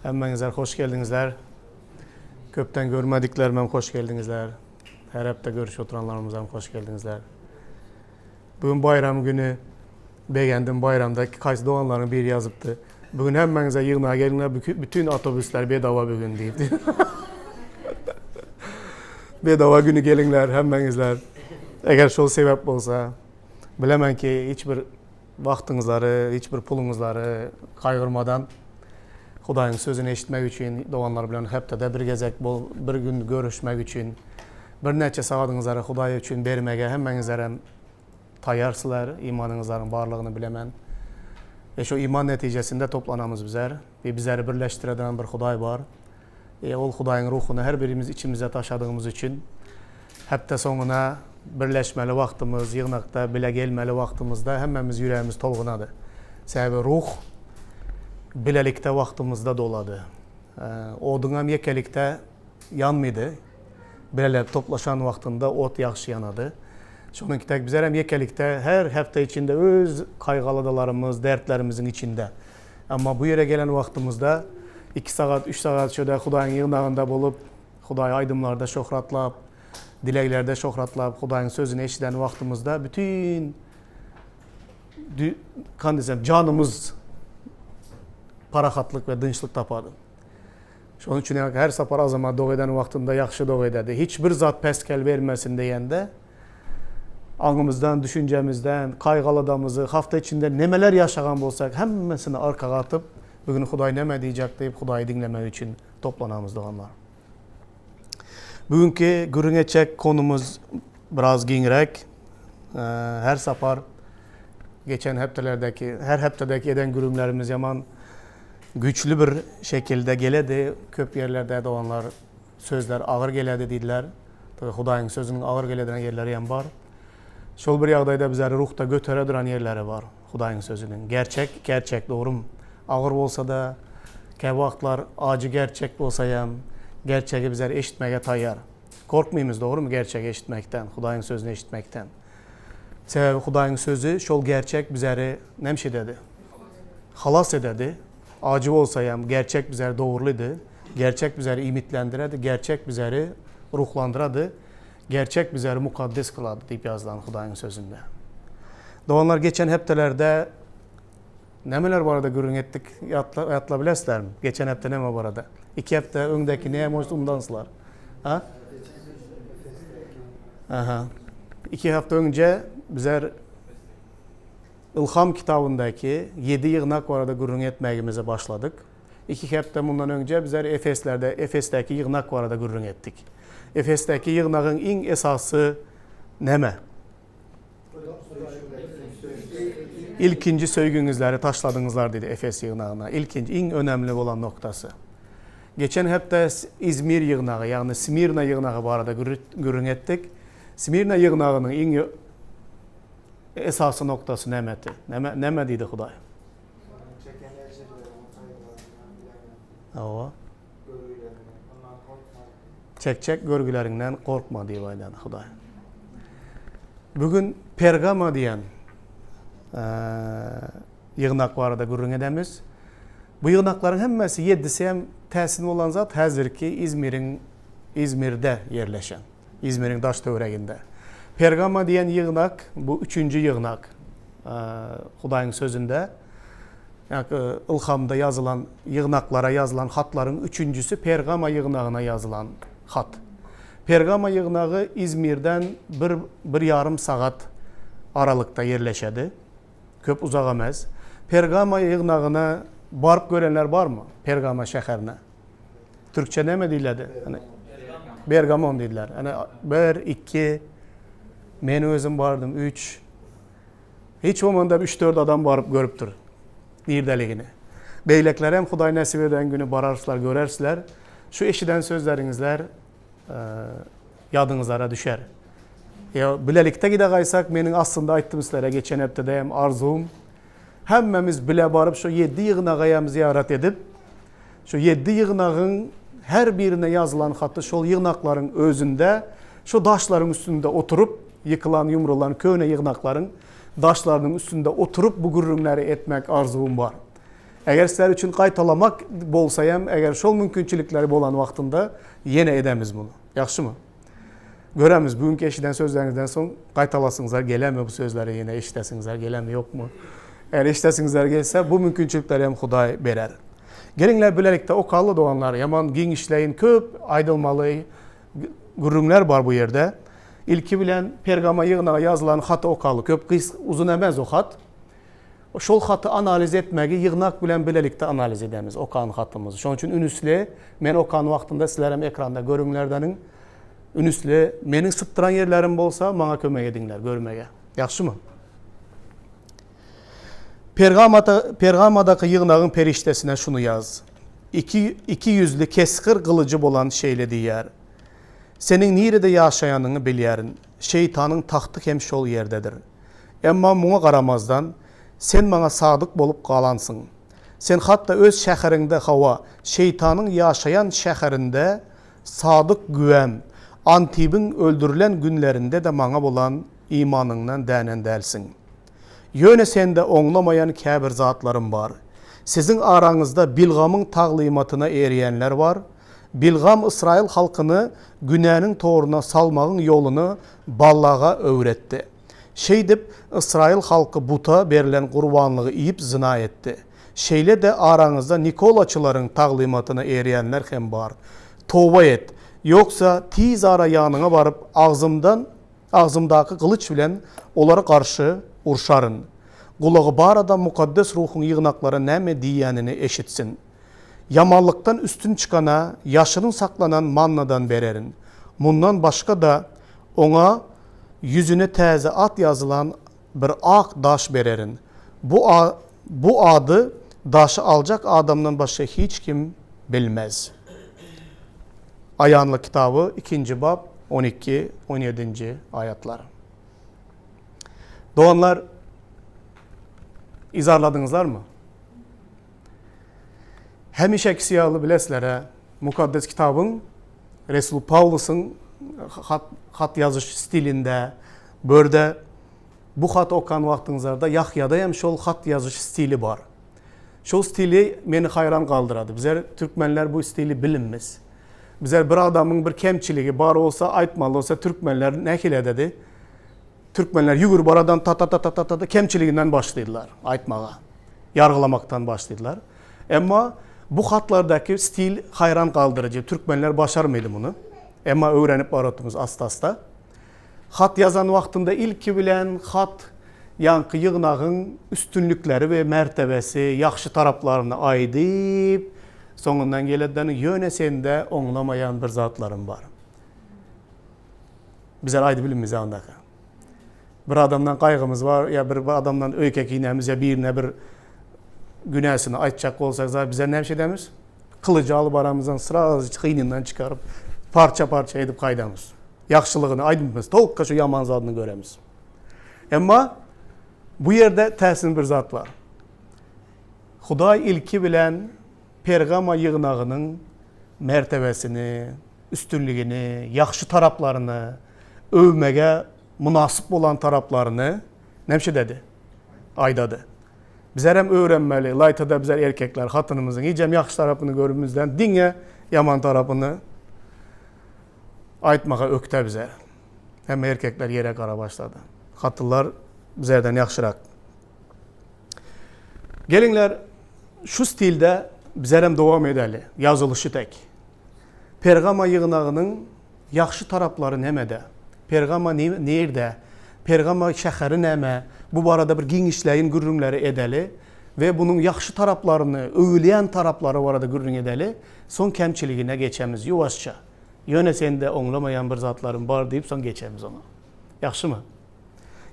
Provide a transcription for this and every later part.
Hemmäňizler hoş geldiňizler. Köpden görmediklerimem hoş geldiňizler. Her hepde görüşip oturanlarymyzam hoş geldiňizler. Bugün baýram güni. Begendim baýramda kaýsy doganlaryň biri ýazypdy. Bugün hemmäňize ýygnaga geliňler, bütün awtobuslar bedawa bugün diýipdi. Bedawa güni geliňler hemmäňizler. Eger şol sebäp bolsa, bilemen ki hiç bir wagtyňyzlary, hiç bir puluňyzlary gaýgyrmadan Hudaýyň sözüni eşitmek üçin doganlar bilen hepdede bir gezek bol bir gün görüşmek üçin birnäçe sagadyňyzlary Hudaý üçin bermege hemmäňizlerem taýýarsylar, imanyňyzlaryň barlygyny bilemen. We şo iman netijesinde toplanamyz bizler. We bizleri birleşdireden bir Hudaý bar. E ol Hudaýyň ruhuny her birimiz içimizde taşadygymyz üçin hepde soňuna birleşmeli wagtymyz, ýygnakda bile gelmeli wagtymyzda hemmämiz ýüregimiz tolgunady. Sebäbi ruh bilelikde wagtymyzda dolady. Oduňam ýekelikde ýanmydy. Bileler toplaşan wagtynda ot ýagşy ýanady. Şonuňki dek bizlerem ýekelikde her hepde içinde öz gaýgy-aladalarymyz, dertlerimiziň içinde. Emma bu ýere gelen wagtymyzda iki sagat, üç sagat şöde Hudaýyň ýygnagynda bolup, Hudaýy aýdymlarda şöhratlap, dileglerde şöhratlap, Hudaýyň sözüni eşiden wagtymyzda bütin kan desem janymyz parahatlyk we dynçlyk tapady. Şonuň üçin her sapar Azamat doga eden wagtynda ýagşy doga ededi. Hiç bir zat päsgel bermesin diýende, aňymyzdan, düşünjemizden, gaýgy-aladamyzy, hafta içinde nemeler ýaşagan bolsak, hemmesini arkaga atyp, bu gün Hudaý näme diýjek diýip, Hudaýy diňlemek üçin toplanamyz doganlar. Bu günki gürrüň etjek konumyz biraz giňräk. Her sapar geçen hepdelerdäki, her hepdedäki eden gürrüňlerimiz ýaman güýçli bir şekilde geledi. Köp ýerlerde doganlar sözler agyr geledi diýdiler. Tabi Hudaýyň sözüniň agyr geleden ýerleri hem bar. Şol bir ýagdaýda bizleri ruhda götere duran ýerleri bar Hudaýyň sözüniň. Gerçek, gerçek dogrym. Agyr bolsa-da, käwagtlar ajy gerçek bolsa hem, gerçegi bizler eşitmege taýýar. Korkmymyz dogrymy gerçegi eşitmekden, Hudaýyň sözüni eşitmekden. Sebäbi Hudaýyň sözi şol gerçek bizleri näme ededi? Halas ededi. Ajy bolsa hem gerçek bizleri dogrulydy. Gerçek bizleri iýmitlendiredi, gerçek bizleri ruhlandyrady, gerçek bizleri mukaddes kylady diýip ýazylan Hudaýyň sözünde. Doganlar geçen hepdelerde nämeler barada gürrüň etdik ýatla ýatla bilersizlermi? Geçen hepde näme barada? Iki hepde öňdäki näme bolsa undansylar. Ha? Aha. Iki hepde öňce bizler Ylham kitabyndaky ýedi ýygnak barada gürrüň etmägimize başladyk. Iki hepde mundan öňje bizler Efeslerde Efesdäki ýygnak barada gürrüň etdik. Efesdäki ýygnagyň iň esasy näme? Ilkinji söýgüňizleri taşladyňyzlar diýdi Efes ýygnagyna. Ilkinji, iň önemli bolan noktasy. Geçen hepde Izmir ýygnagy, ýagny Smirna ýygnagy barada gürrüň etdik. Smirna ýygnagynyň iň esasy noktasy nämedi? Näme, näme diýdi Hudaý? Çeken ejirleriňi, gaýgylaryňy bilemen. Hawa. Görgüleriňden, ondan gorkma. Çekjek görgüleriňden gorkma diýip aýdan Hudaý. Bu gün Pergama diýen ýygnak barada gürrüň edemiz. Bu ýygnaklaryň hemmesi ýedisi hem täsin bolan zat häzirki Izmiriň Izmirde ýerleşen. Izmiriň daş-töwereginde. Pergama diýen ýygnak bu üçünji ýygnak. Hudaýyň sözünde, ýagny ylhamda ýazylan ýygnaklara ýazylan hatlaryň üçünjisi Pergama ýygnagyna ýazylan hat. Pergama ýygnagy Izmirden bir, bir ýarym sagat aralykda ýerleşedi. Köp uzak emes. Pergama ýygnagyna baryp görenler barmy? Pergama şäherine. Türkçe näme diýiledi? Hani Bergamon diýdiler. Hani bir, iki, men özüm bardym, üç. Hiç bolmanda üç-dört adam baryp görüpdir nirdeligini. Beýlekiler hem Hudaý nesip eden güni bararslar, görersler. Şu eşiden sözleriňizler ýadyňyzlara düşer. Ýa bilelikde gide gaýsak, meniň aslynda aýtdym sizlere geçen hepdede hem arzuwym, hemmämiz bile baryp şu ýedi ýygnaga hem zyýarat edip, Şu ýedi ýygnagyň her birine ýazylan haty şol ýygnaklaryň özünde, şu daşlaryň üstünde oturyp, ýykylan, ýumrulan köne ýygnaklaryň daşlarynyň üstünde oturyp bu gürrüňleri etmek arzuwym bar. Eger sizler üçin gaýtalamak bolsa hem, eger şol mümkinçilikleri bolan wagtynda ýene edemiz muny. Ýagşymy? Göremiz, bu günki eşiden sözleriňizden soň gaýtalasyňyzlar gelermi bu sözleri ýene eşidesiňizler gelermi ýokmy? Eger eşidesiňizler gelse, bu mümkinçilikleri hem Hudaý berer. Geliňler bilelikde okaly doganlar, ýaman giňişleýin köp aýdylmaly gürrüňler bar bu ýerde. Ilki bilen Pergama ýygnaga ýazylan haty okaly. Köp gys uzyn emez o hat. Şol haty analiz etmegi ýygnak bilen bilelikde analiz edemiz okan hatymyzy. Şonuň üçin ünüsli men okan wagtymda sizlerem ekranda görüňlerdeniň ünüsli meniň sypdyran ýerlerim bolsa maňa kömek ediňler görmege. Ýagşymy? Pergamada Pergamadaky ýygnagyň perişdesine şuny ýaz. Iki ikiýüzli kesgir gylyjy bolan şeýle diýýär, Seniň nirede ýaşaýanyňy bilýärin, şeýtanyň tagty hem şol ýerdedir. Emma muňa garamazdan, sen maňa sadyk bolup galansyň. Sen hatda öz şäheriňde, hawa, şeýtanyň ýaşaýan şäherinde sadyk güwäm Antibiň öldürilen günlerinde-de maňa bolan imanyňdan dänen dälsiň. Ýöne sende oňlamaýan käbir zatlarym bar. Siziň araňyzda Bilgamyň taglymatyna eýerýänler bar, Bilgam ysraýyl halkyny günäniň toruna salmagyň ýoluny Ballaga öwretdi. Şeýdip, ysraýyl halky buta berlen gurbanlygy iýip zyna etdi. Şeýle-de araňyzda nikolaçylaryň taglymatyna eýerýänler hem bar. Toba et! Ýogsa, tizara ýanyňa baryp, agzymdan agzymdaky gylyç bilen olara garşy urşaryn. Gulagy bar adam Mukaddes Ruhuň ýygnaklara näme diýýänini eşitsin. Ýamanlykdan üstün çykana ýaşyryn saklanan mannadan bererin. Mundan başga-da, oňa ýüzüne täze at ýazylan bir ak daş bererin. Bu bu ady daşy aljak adamdan başga hiç kim bilmez. Aýanlyk kitaby, ikinji bap, 12, 17-nji aýatlar. Doganlar, yzarladyňyzlarmy? Hemişekisi ýaly bilesizler-ä, Mukaddes Kitabyň Resul Pawlusyň hat, hat ýazyş stilinde, börde bu haty okan wagtyňyzlarda Ýahýada hem şol hat ýazyş stili bar. Şol stili meni haýran galdyrady. Bizler türkmenler bu stili bilimmiz. Bizler bir adamyň bir kemçiligi bar bolsa aýtmaly bolsa türkmenler nähili ededi? Türkmenler ýügürip aradan ta-ta-ta-ta-ta-ta kemçiliginden başlaýdylar aýtmaga. Ýargylamakdan başlaýdylar. Emma bu hatlardaky stil haýran galdyryjy. Türkmenler başarmaýdy muny. Emma öwrenip baratymyz asta-asta. Hat ýazan wagtynda ilki bilen hat ýaňky ýygnagyň üstünlikleri we mertebesi, ýagşy taraplaryny aýdyp, soňundan geledden ýöne sende oňlamaýan bir zatlarym bar. Bizler aýdyp bilinmiz andaka. Bir adamdan gaýgymyz bar ýa bir adamdan öýke-kinämiz ýa birine bir günäsini aýtjak bolsak zat bizler näme edemiz? Gylyjy alyp aramyzdan srazy gynyndan çykaryp parça-parça edip gaýdamyz. Ýagşylygyny aýdymyz, tolka şu ýaman zadyny göremiz. Emma bu ýerde täsin bir zat bar. Hudaý ilki bilen Pergama ýygnagynyň mertebesini, üstünligini, ýagşy taraplaryny, öwmege mynasyp bolan taraplaryny näme dedi? Aýdady. Bizler hem öwrenmeli, ylaýta-da bizler erkekler hatynymyzyň hijem ýagşy tarapyny görümizden diňe ýaman tarapyny aýtmaga ökde bize. Hemme erkekler ýere gara başlady. Hatynlar bizlerden ýagşyrak. Geliňler şu stilde bizlerem dowam edeli, ýazylyşy tek. Pergama ýygnagynyň ýagşy taraplary nämede? Pergama nirde? Pergama şäheri näme? Bu barada bir giňişleýin gürrüňleri edeli we bunuň ýagşy taraplaryny, öwülýän taraplary barada gürrüň edeli, soň kemçiligine geçemiz ýuwaşja. Ýöne sende oňlamaýan bir zatlarym bar diýip soň geçemiz oňa. Ýagşymy?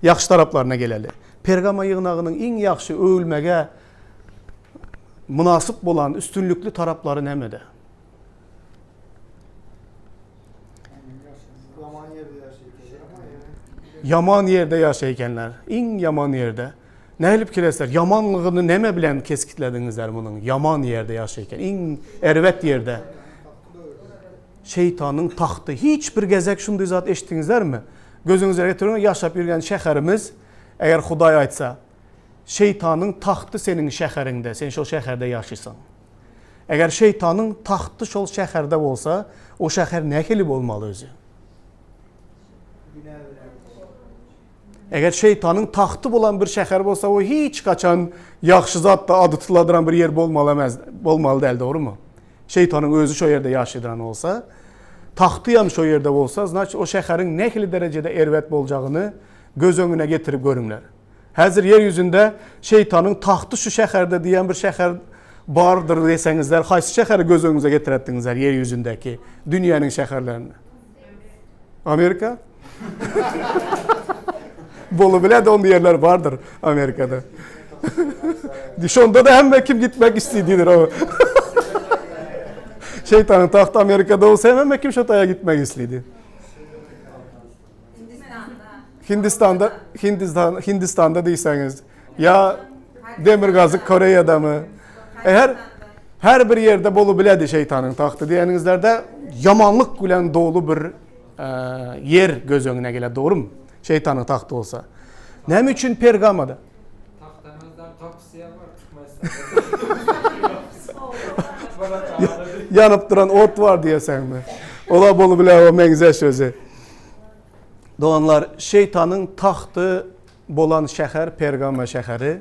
Ýagşy taraplaryna geleli. Pergama ýygnagynyň iň ýagşy, öwülmege mynasyp bolan üstünlikli taraplary nämede? Ýaman ýerde ýaşaýar ekenler. Iň ýaman ýerde. Nähili pikir etsler, ýamanlygyny näme bilen kesgitlediňizler munuň? Ýaman ýerde ýaşaýar eken. Iň erbet ýerde. Şeýtanyň tagty. Hiç bir gezek şunday zat eşitdiňizlermi? Gözüňize getiriň, ýaşap ýörgen şäherimiz, eger Hudaý aýtsa. Şeýtanyň tagty seniň şäheriňde, sen şol şäherde ýaşaýsaň. Eger şeýtanyň tagty şol şäherde bolsa, o şäher nähili bolmaly özi? Eger şeýtanyň tagty bolan bir şäher bolsa, o hiç haçan ýagşy zatda ady tutuladran bir ýer bolmaly emez, bolmaly däl, dogrymy? Şeýtanyň özi şo ýerde ýaşaýdran bolsa, tagty hem şo ýerde bolsa, znaçt o şäheriň nähili derejede erbet boljagyny göz öňüne getirip görüňler. Häzir ýer ýüzünde şeýtanyň tagty şu şäherde diýen bir şäher bardyr diýseňizler, haýsy şäheri göz öňüňize getiretdiňizler ýer ýüzündäki dünýäniň şäherlerini? Amerika? Bolu bile de onda yerler bardyr Amerikada. Şonda da hemme kim gitmek istedidir o. Şeytanın tahtı Amerikada olsa hemme kim şotaya gitmek istedi. Hindistanda, Hindistan, Hindistanda diýseňiz, ýa Demirgazyk Koreýadamy? Her her bir ýerde bolup biledi şeýtanyň tagty diýeniňizlerde ýamanlyk bilen doly bir e, ýer göz öňüne geler, dogrumy? Şeýtanyň tagty bolsa. Näme üçin Pergamada? Tagtamyzdan gapysy ýa bar Türkmenistanda. Ýanyp duran ot bar diýeseňmi? Ola bolup biler o meňzeş özi. Doganlar, şeýtanyň tagty bolan şäher Pergama şäheri.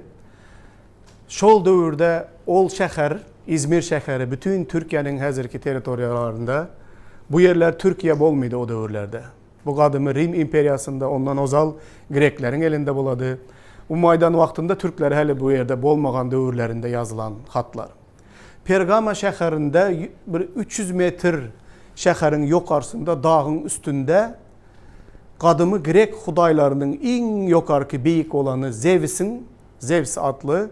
Şol döwürde ol şäher, Izmir şäheri bütin Türkiýäniň häzirki territoriýalarynda, bu ýerler Türkiýe bolmydy o döwürlerde. Bu gadymy Rim imperiýasynda ondan ozal grekleriň elinde bolady. Bu maýdan wagtynda türkler häli bu ýerde bolmagan döwürlerinde ýazylan hatlar. Pergama şäherinde bir 300 metr şäheriň ýokarsynda dagyň üstünde gadymy grek hudaýlarynyň iň ýokarky beýik bolany Zewsiň, Zews atly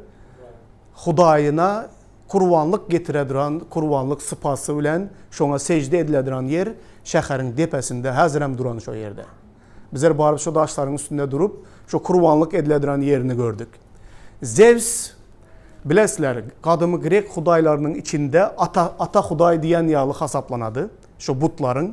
hudaýyna kurbanlyk getireduran kurbanlyk sypasy bilen şoňa sežde edileduran ýer şäheriň depesinde häzirem duran şo ýerde. Bizler baryp şo daşlaryň üstünde durup şo kurbanlyk edileduran ýerini gördük. Zews bilesizler gadymy grek hudaýlarynyň içinde ata ata hudaý diýen ýaly hasaplanady şo butlaryň.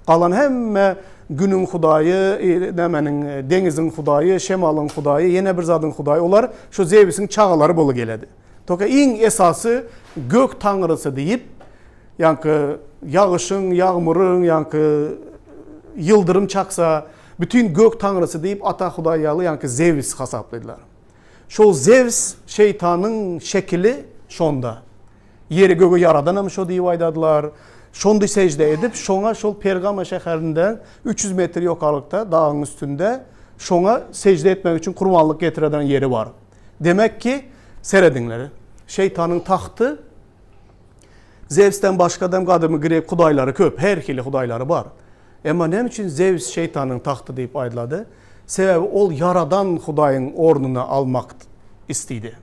Galan hemme günüň hudaýy, nämäniň, deňiziň hudaýy, şemalyň hudaýy, ýene bir zadyň hudaýy, olar şu Zewsiň çagalary bolup geledi. Toka iň esasy gök taňrysy diýip, ýaňky ýagyşyň, ýagmyryň, ýaňky ýyldyrym çaksa, bütin gök taňrysy diýip ata hudaý ýaly ýaňky Zews hasapladylar. Şol Zews şeýtanyň şekili şonda. Ýeri gögi ýaradanam şo diýip aýdadylar. Şondy sežde edip, şoňa şol Pergama şäherinde 300 metr ýokarlykda dagyň üstünde şoňa sežde etmek üçin kurbanlyk getireden ýeri bar. Demek ki, serediňler, şeýtanyň tagty Zewsden başgadam gadymy grek hudaýlary köp, her hili hudaýlary bar. Emma näme üçin Zews şeýtanyň tagty diýip aýdylady? Sebäbi ol ýaradan hudaýyň ornuny almak istiýdi.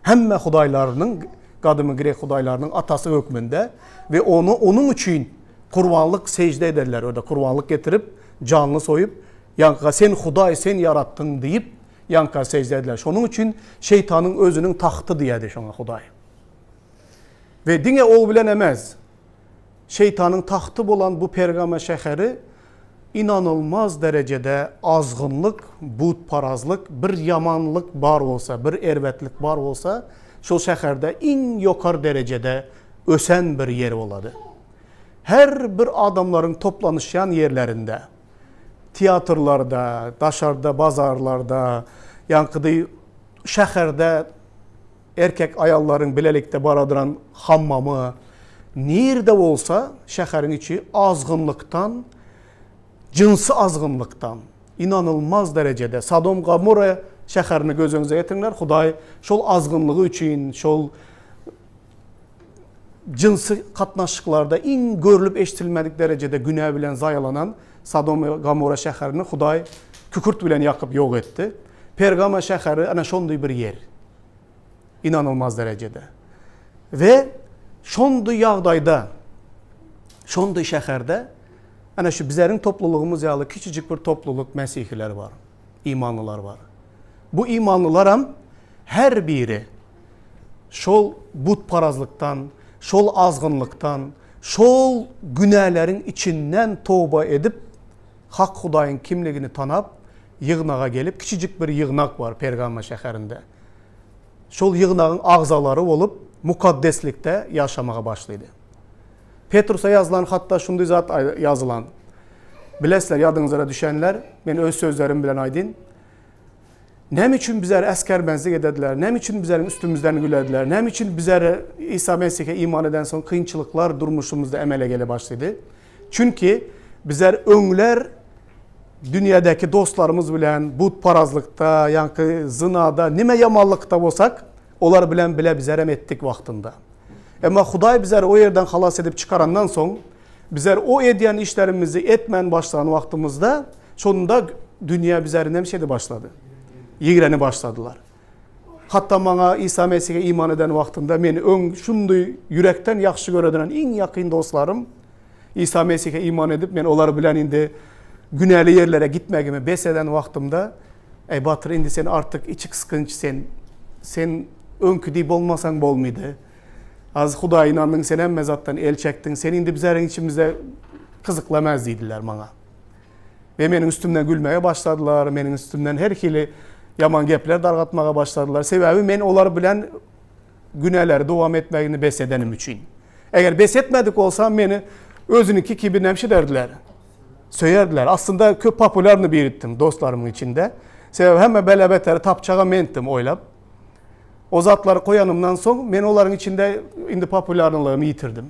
Hemme hudaýlarynyň, gadymy grek hudaýlarynyň atasy hökmünde we ony onuň üçin kurbanlyk sežde ederler, orda kurbanlyk getirip, janly soýup, ýaňka sen hudaý, sen ýaratdyň diýip, ýaňka sežde ediler. Şonuň üçin şeýtanyň özüniň tagty diýýärdi şoňa hudaý. We diňe ol bilen emes, şeýtanyň tagty bolan bu Pergama şäheri inanylmaz derejede azgynlyk, butparazlyk, bir ýamanlyk bar bolsa, bir erbetlik bar bolsa, şol şäherde iň ýokary derejede ösen bir ýer bolady. Her bir adamlaryň toplanyşýan ýerlerinde, teatrlarda, daşarda, bazarlarda, ýaňkydy şäherde erkek aýallaryň bilelikde baradyran hammamy, nirde bolsa şäheriň içi azgynlykdan, jynsy azgynlykdan inanylmaz derejede Sodom Gomorra şäherini göz öňüňize getiriňler, Hudaý şol azgynlygy üçin, şol jynsy gatnaşyklarda iň görlüp eşidilmedik derejede günä bilen zaýalanan Sodom we Gomorra şäherini Hudaý kükürt bilen ýakyp ýok etdi. Pergama şäheri ana şonday bir ýer. Inanylmaz derejede. We şonday ýagdaýda, şonday şäherde ana şu bizleriň toplulygymyz ýaly kiçijik bir toplulyk mesihiler bar, imanlylar bar. Bu imanlylaram her biri şol butparazlykdan, şol azgynlykdan, şol günäleriň içinden toba edip, hak Hudaýyň kimligini tanap, ýygnaga gelip, kiçijik bir ýygnak bar Pergama şäherinde. şol ýygnagyň agzalary bolup mukaddeslikde ýaşamaga başlydy. Petrusa ýazylan hatda şundy zat ýazylan. Bilesizler, ýadyňyzlara düşenler, men öz sözlerim bilen aýdyn. Näme üçin bizleri äsgermezlik edediler? Näme üçin bizleriň üstümizden gülediler? Näme üçin bizleri Isa Mesihe iman eden soň kynçylyklar durmuşymyzda emele gele başlady? Çünki bizler öňler dünýädäki dostlarymyz bilen butparazlykda, ýaňky zynada, nime ýamanlykda bolsak, olar bilen bile bizlerem etdik wagtynda. Emma Hudaý bizleri o ýerden halas edip çykarandan soň, bizler o edýän işlerimizi etmän başlan wagtymyzda, şonda dünýä bizleri näme şeýle başlady? Ýigreni başladylar. Hatda maňa Isa Mesihe iman eden wagtynda meni öň şundy ýürekden ýagşy göredilen iň ýakyn dostlarym Isa Mesihe iman edip, men olar bilen indi günäli ýerlere gitmegimi bes eden wagtymda, Eý Batyr, indi sen artyk içi gysgynç sen, sen öňki deý bolmasaň bolmydy. Az Hudaýa ynandyň, sen hemme zatdan el çekdiň, sen indi bizleriň içimizde gyzyklamaz diýdiler maňa. We meniň üstümden gülmege başladylar, meniň üstümden her hili ýaman gepler dargatmaga başladylar. Sebäbi men olar bilen günäleri dowam etmegini bes edenim üçin. Eger bes etmedik bolsam meni özüniňki kibi näme ederdiler? Söýerdiler. Aslynda köp populýarny biritdim dostlarymyň içinde. Sebäbi hemme bela-beteri tapjaga mentdim oýlap. O zatlary goýanymdan soň men olaryň içinde indi populýarnylygymy ýitirdim.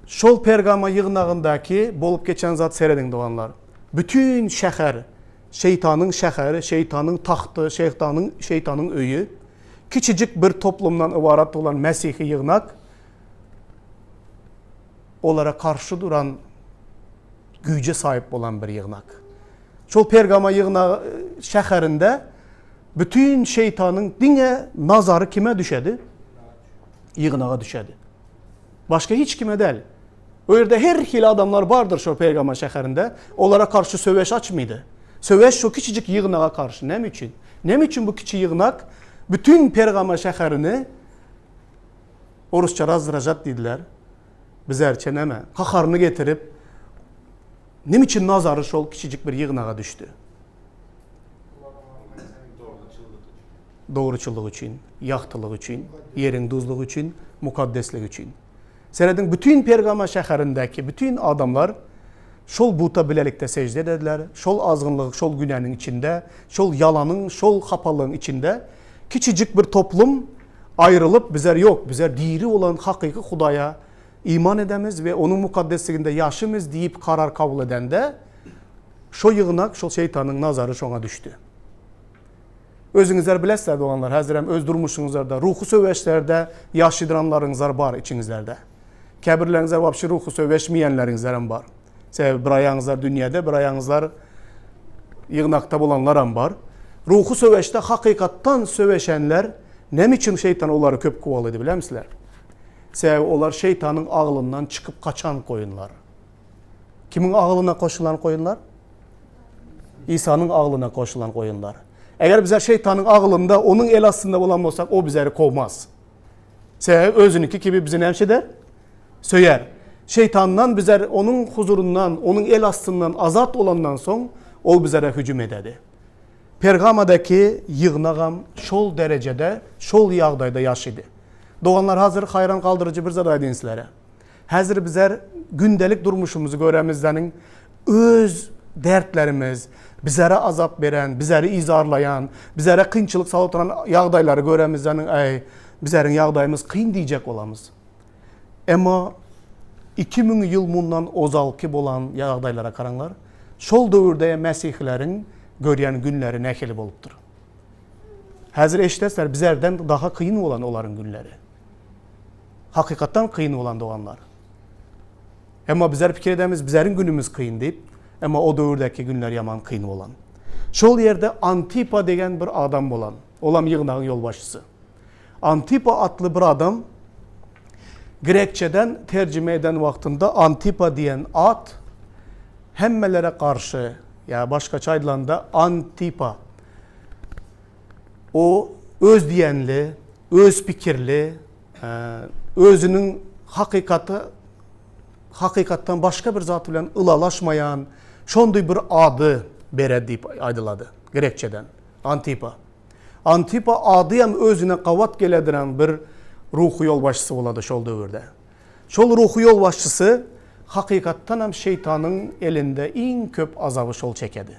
Şol Pergama ýygnagyndaky bolup geçen zat serediň doganlar. Bütin şäher şeýtanyň şäheri, şeýtanyň tagty, şeýtanyň şeýtanyň öýi. Kiçijik bir toplumdan ybarat bolan mesihi ýygnak olara garşy duran güýje saýyp bolan bir ýygnak. Şol Pergama ýygnagy şäherinde bütin şeýtanyň diňe nazary kime düşedi? Ýygnaga düşedi. Başga hiç kime däl. O ýerde her hili adamlar bardyr şol Pergama şäherinde. Olara garşy söweş açmydy. Söweş şo kiçijik ýygnaga garşy. Näme üçin? Näme üçin bu kiçi ýygnak bütin Pergama şäherini orusça razdražat diýdiler. Bizerçe näme? Gaharyny getirip, näme üçin nazary şol kiçijik bir ýygnaga düşdi? Dogruçyllyk üçin, ýagtylyk üçin, ýeriň duzlugy üçin, mukaddeslik üçin. Serediň, bütin Pergama şäherindäki bütin adamlar şol buta bilelikde sežde edediler, şol azgynlyk, şol günäniň içinde, şol ýalanyň, şol hapalygyň içinde kiçijik bir toplum aýrylyp, bizler ýok, bizler diri bolan hakyky Hudaýa iman edemiz we Onuň mukaddesliginde ýaşymyz diýip karar kabul edende, şo ýygnak, şol şeýtanyň nazary şoňa düşdi. Özüňizler bilesizler doganlar, häzirem öz durmuşyňyzlarda ruhy söweşlerde ýaşydyranlaryňyzlar bar içiňizlerde. Käbirleriňizler wapşe ruhy söweşmeýänleriňizlerem bar. Sebäbi bir aýagyňyzlar dünýäde, bir aýagyňyzlar ýygnakda bolanlaram bar. Ruhy söweşde hakykatdan söweşenler näme üçin şeýtan olary köp kowalady bilemsizler? Sebäbi olar şeýtanyň aglyndan çykyp gaçan goýunlar. Kimiň aglyna goşulan goýunlar? Isanyň aglyna goşulan goýunlar. Eger bizler şeýtanyň aglynda, onuň el astynda bolan bolsak, o bizleri kowmaz. Sebäbi özüniňki kibi bizi näme eder? Söýer. Şeýtandan bizler onuň huzuryndan, onuň el astyndan azat bolandan soň, ol bizlere hüjüm ededi. Pergamadaky ýygnagam şol derejede, şol ýagdaýda ýaşydy. Doganlar hazir haýran galdyryjy bir zat aýdyn sizlere. Häzir bizler gündelik durmuşymyzy göremizleniň öz dertlerimiz, bizlere azap beren, bizleri yzarlaýan, bizlere kynçylyk salyp duran ýagdaýlary göremizleniň äý, bizleriň ýagdaýymyz kyn diýjek bolamyz. Emma 2000 ýyl mundan ozalky bolan ýagdaýlara garaňlar, şol döwürde mesihileriň görýän günleri nähili bolupdyr. Häzir eşidesizler, bizlerden daha kyn bolan olaryň günleri. Hakykatdan kyn bolan doganlar. Emma bizler pikir edemiz, bizleriň günümiz kyn diýip, emma o döwürdäki günler ýaman kyn bolan. Şol ýerde Antipa degen bir adam bolan, olam ýygnagyň ýolbaşçysy. Antipa atly bir adam grekçeden terjime eden wagtynda Antipa diýen at hemmelere garşy, ýa başgaça aýdylanda Antipa. O öz diýenli, öz pikirli, özüniň hakykaty hakykatdan başga bir zat bilen ylalaşmaýan şondy bir ady berer diýip aýdylady grekçeden. Antipa. Antipa adyam özüne gabat gelediren bir ruhy ýolbaşçysy bolady şol döwürde. Şol ruhy ýolbaşçysy hakykatdanam şeýtanyň elinde iň köp azaby şol çekedi.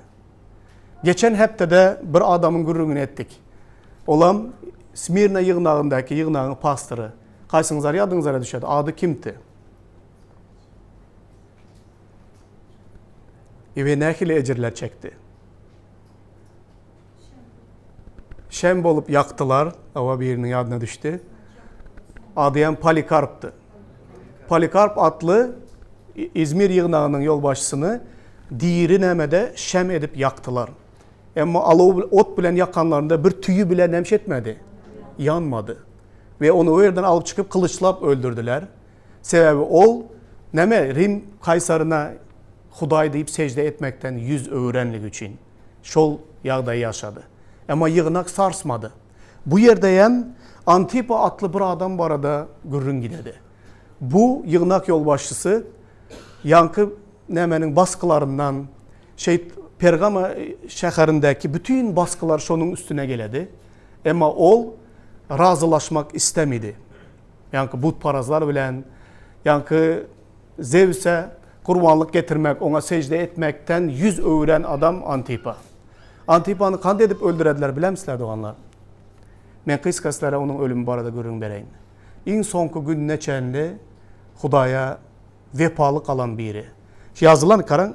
Geçen hepdede bir adamyň gürrüňini etdik. Olam Smirna ýygnagyndaky ýygnagyň pastory. Kaýsyňyzlar ýadyňyzlara düşedi? Ady kimdi? We nähili ejirler çekdi? Şem bolup ýakdylar. Hawa biriniň ýadyna düşdi. Adyam Polikarpdy. Polikarp atly Izmir ýygnagynyň ýolbaşçysyny diri nämede şem edip ýakdylar. Emma alow ot bilen ýakanlarynda bir tüýi bile nemş etmedi. Ýanmady. We ony o ýerden alyp çykyp gylyçlap öldürdiler. Sebäbi ol näme Rim kaýsaryna Hudaý diýip sežde etmekden ýüz öwürenligi üçin şol ýagdaýy ýaşady. Emma ýygnak sarsmady. Bu ýerdeýem Antipa atly bir adam barada gürrüň gidedi. Bu ýygnak ýolbaşçysy ýaňky nämeniň basgylaryndan şeýt Pergama şäherindäki bütin basgylar şonuň üstüne geledi. Emma ol razylaşmak istemidi. Ýaňky butparazlar bilen, ýaňky Zewse gurbanlyk getirmek, oňa sežde etmekden ýüz öwüren adam Antipa. Antipany kand edip öldürediler bilemsizler doganlar? Men gysga sizlere onuň ölümi barada gürrüň bereýin. Iň soňky gününe çenli Hudaýa wepaly galan biri. Ýazylan garaň,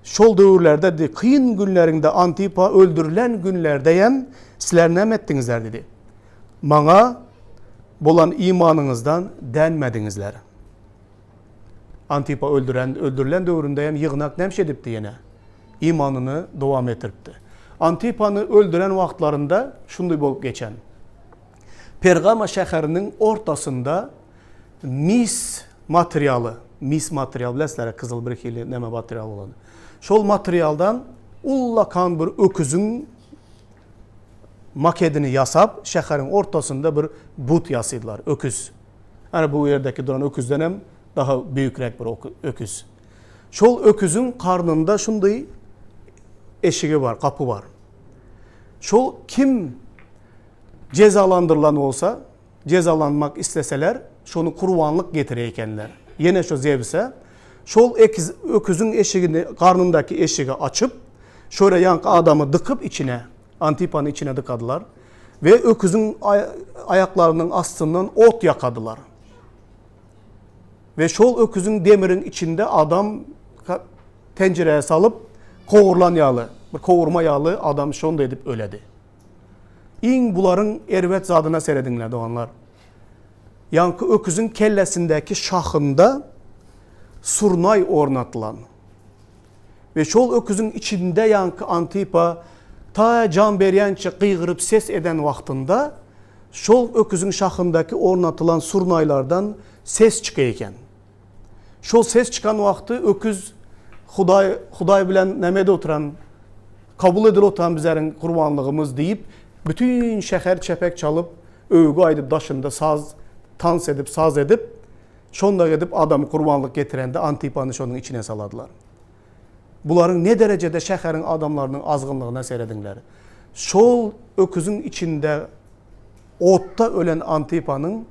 şol döwürlerde diýdi, kyn günleriňde Antipa öldürilen günlerdeýem sizler näme etdiňizler diýdi. Maňa bolan imanyňyzdan dänmediňizler. Antipa öldüren, öldürilen döwründe hem ýygnak näme edipdi ýene? Imanyny dowam etdiripdi. Antipany öldüren wagtlarynda şunday bolup geçen. Pergama şäheriniň ortasynda mis materialy, mis material bilesizler, gyzyl bir hili näme material bolany. Şol materialdan ullakan bir öküziň makedini ýasap, şäheriň ortasynda bir but ýasydylar, öküz. Ana bu ýerdäki duran öküzden hem daha büýükräk bir öküz. Şol öküziň karnynda şunday eşigi bar, gapy bar. Şol kim jezalandyrylan bolsa, jezalanmak isleseler, şony kurbanlyk getirer ekenler. Ýene şo Zewse şol ekiz öküziň eşigini, garnyndaky eşigi açyp, şöyle ýaňky adamy dykyp içine, Antipany içine dykadylar we öküziň aýaklarynyň astyndan ot ýakadylar. We şol öküziň demiriň içinde adam tenjerä salyp kowurlan ýaly, bir kowurma ýaly adam şonda edip öledi. Iň bularyň erbet zadyna serediňler doganlar. Ýaňky öküziň kellesindäki şahynda surnaý ornatylan. We şol öküziň içinde ýaňky Antipa ta jan berýänçe gygyryp ses eden wagtynda şol öküziň şahyndaky ornatylan surnaýlardan ses çyka eken. Şol ses çykan wagty öküz Hudaý Hudaý bilen nämede oturan kabul edil oturan bizleriň gurbanlygymyz diýip bütin şäher çepek çalyp öwgi aýdyp daşynda saz tans edip saz edip şonda edip adamy gurbanlyk getirende Antipany şonuň içine saladylar. Bularyň ne derejede şäheriň adamlarynyň azgynlygyna serediňler. Şol öküziň içinde otda ölen Antipanyň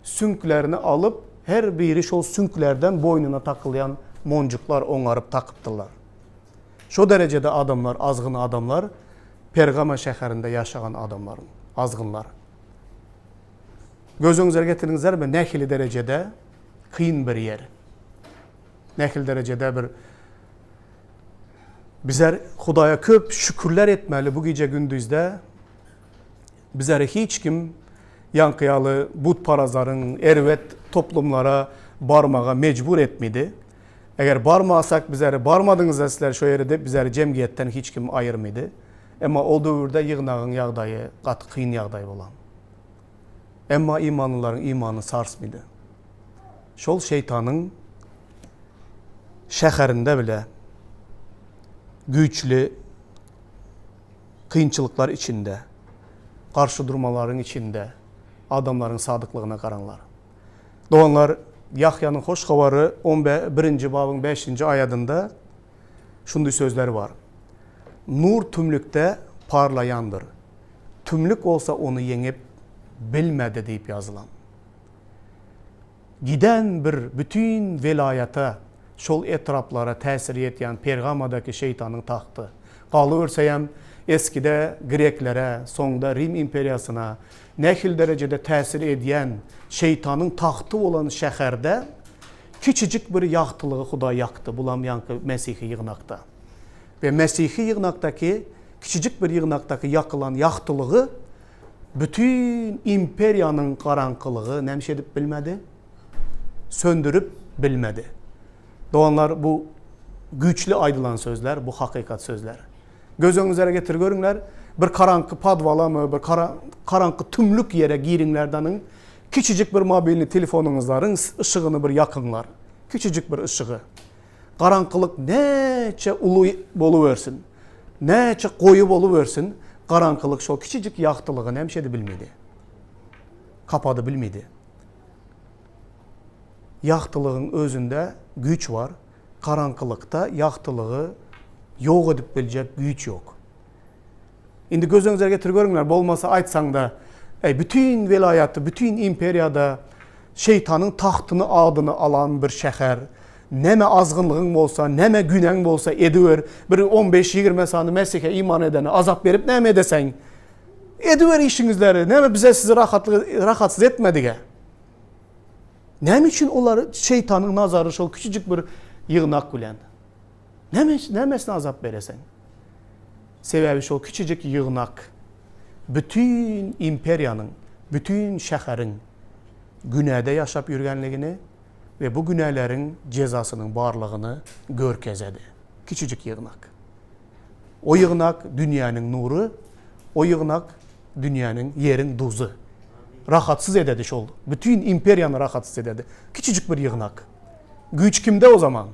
süňklerini alyp, her biri şol süňklerden boýnuna takylýan monjuklar oňaryp takypdyrlar. Şo derejede adamlar, azgyn adamlar, Pergama şäherinde ýaşagan adamlaryň, azgynlar. Göz öňüňize getiriňizlermi, nähili derejede kyn bir ýer. Nähili derejede bir bizler Hudaýa köp şükürler etmeli bu gije gündizde Bizleri hiç kim ýaňky ýaly butparazlaryň erbet toplumlara barmaga mejbur etmedi. Eger barmasak bizleri barmadyňyzda sizler şo ýere dep bizleri jemgyýetden hiç kim aýyrmady. Emma ol döwürde ýygnagyň ýagdaýy gaty kyn ýagdaý bolan. Emma imanlylaryň imany sarsmydy. Şol şeýtanyň şäherinde bile güýçli kynçylyklar içinde, garşy durmalaryň içinde adamlaryň sadyklygyna garaňlar. Doganlar, Ýahýanyň Hoş Habary on birinji babyň bäşinji aýadynda şunday sözler bar. Nur tümlükde parlaýandyr. Tümlük bolsa ony ýeňip bilmedi diýip ýazylan. Giden bir bütin welaýata, şol etraplara täsir ýetýän Pergamadaky şeýtanyň tagty. Galyberseýem, eskide greklere, soňda Rim imperiýasyna nähili derejede täsir edýän şeýtanyň tagty bolan şäherde kiçijik bir ýagtylygy Hudaý ýakdy, bulam ýaňky mesihi ýygnakda. We mesihi ýygnakdaky kiçijik bir ýygnakdaky ýakylan ýagtylygy Bütin imperiýanyň garaňkylygy nämiş edip bilmedi? Söndürip bilmedi. Doganlar bu güýçli aýdylan sözler, bu hakykat sözler. Göz öňüňizlere getir görüňler, bir garaňky podwalamy, bir garaňky tümlük ýere giriňler danyň, kiçijik bir mobilni telefonyňyzlaryň yşygyny bir ýakyňlar. Kiçijik bir yşygy. Garaňkylyk näçe uly bolubersin, näçe goýy bolubersin, garaňkylyk şol kiçijik ýagtylygy näme şedi bilmedi. Kapady bilmedi. Ýagtylygyň özünde güýç bar, garaňkylykda ýagtylygy ýok edip biljek güýç ýok. Indi göz öňüňize getirip görüňler, bolmasa aýtsaň-da, Eý, bütin welaýatda, bütin imperiýada şeýtanyň tagtyny adyny alan bir şäher, näme azgynlygyň bolsa, näme günäň bolsa ediber, bir on beş-ýigrime sany Mesihe iman edene azap berip näme edeseň? Ediber işiňizleri, näme bize sizi rahatlyk, rahatsyz etmedige? Näme üçin olar şeýtanyň nazary şol kiçijik bir ýygnak bilen? Näme, nämesine azap bereseň? Sebäbi şol kiçijik ýygnak bütin imperiýanyň, bütin şäheriň günäde ýaşap ýürgenligini we bu günäleriň jezasynyň barlygyny görkezedi. Kiçijik ýygnak. O ýygnak dünýäniň nury, o ýygnak dünýäniň, ýeriň duzy. Rahatsyz ededi şol. Bütin imperiýany rahatsyz ededi. Kiçijik bir ýygnak. Güýç kimde o zaman?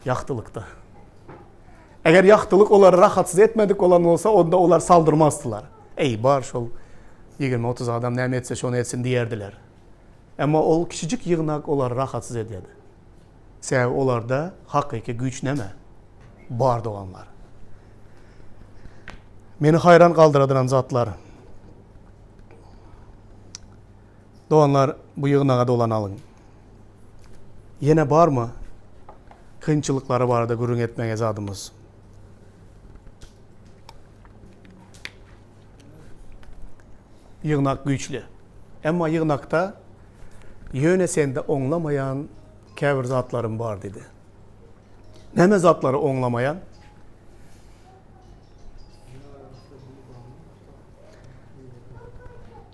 Ýagtylykda. Eger ýagtylyk olary rahatsyz etmedik bolan bolsa, onda olar saldyrmazdylar. Eý, bar şol 20-30 adam näme etse şony etsin diýerdiler. Emma ol kiçijik ýygnak olary rahatsyz edýärdi. Sebäbi olarda hakyky güýç näme? Bar doganlar. Meni haýran galdyradyran zatlar. Doganlar, bu ýygnaga dolanalyň. Ýene barmy kynçylyklary barada gürrüň etmäge zadymyz? Ýygnak güýçli. Emma ýygnakda ýöne sende oňlamaýan käbir zatlarym bar diýdi. Näme zatlary oňlamaýan?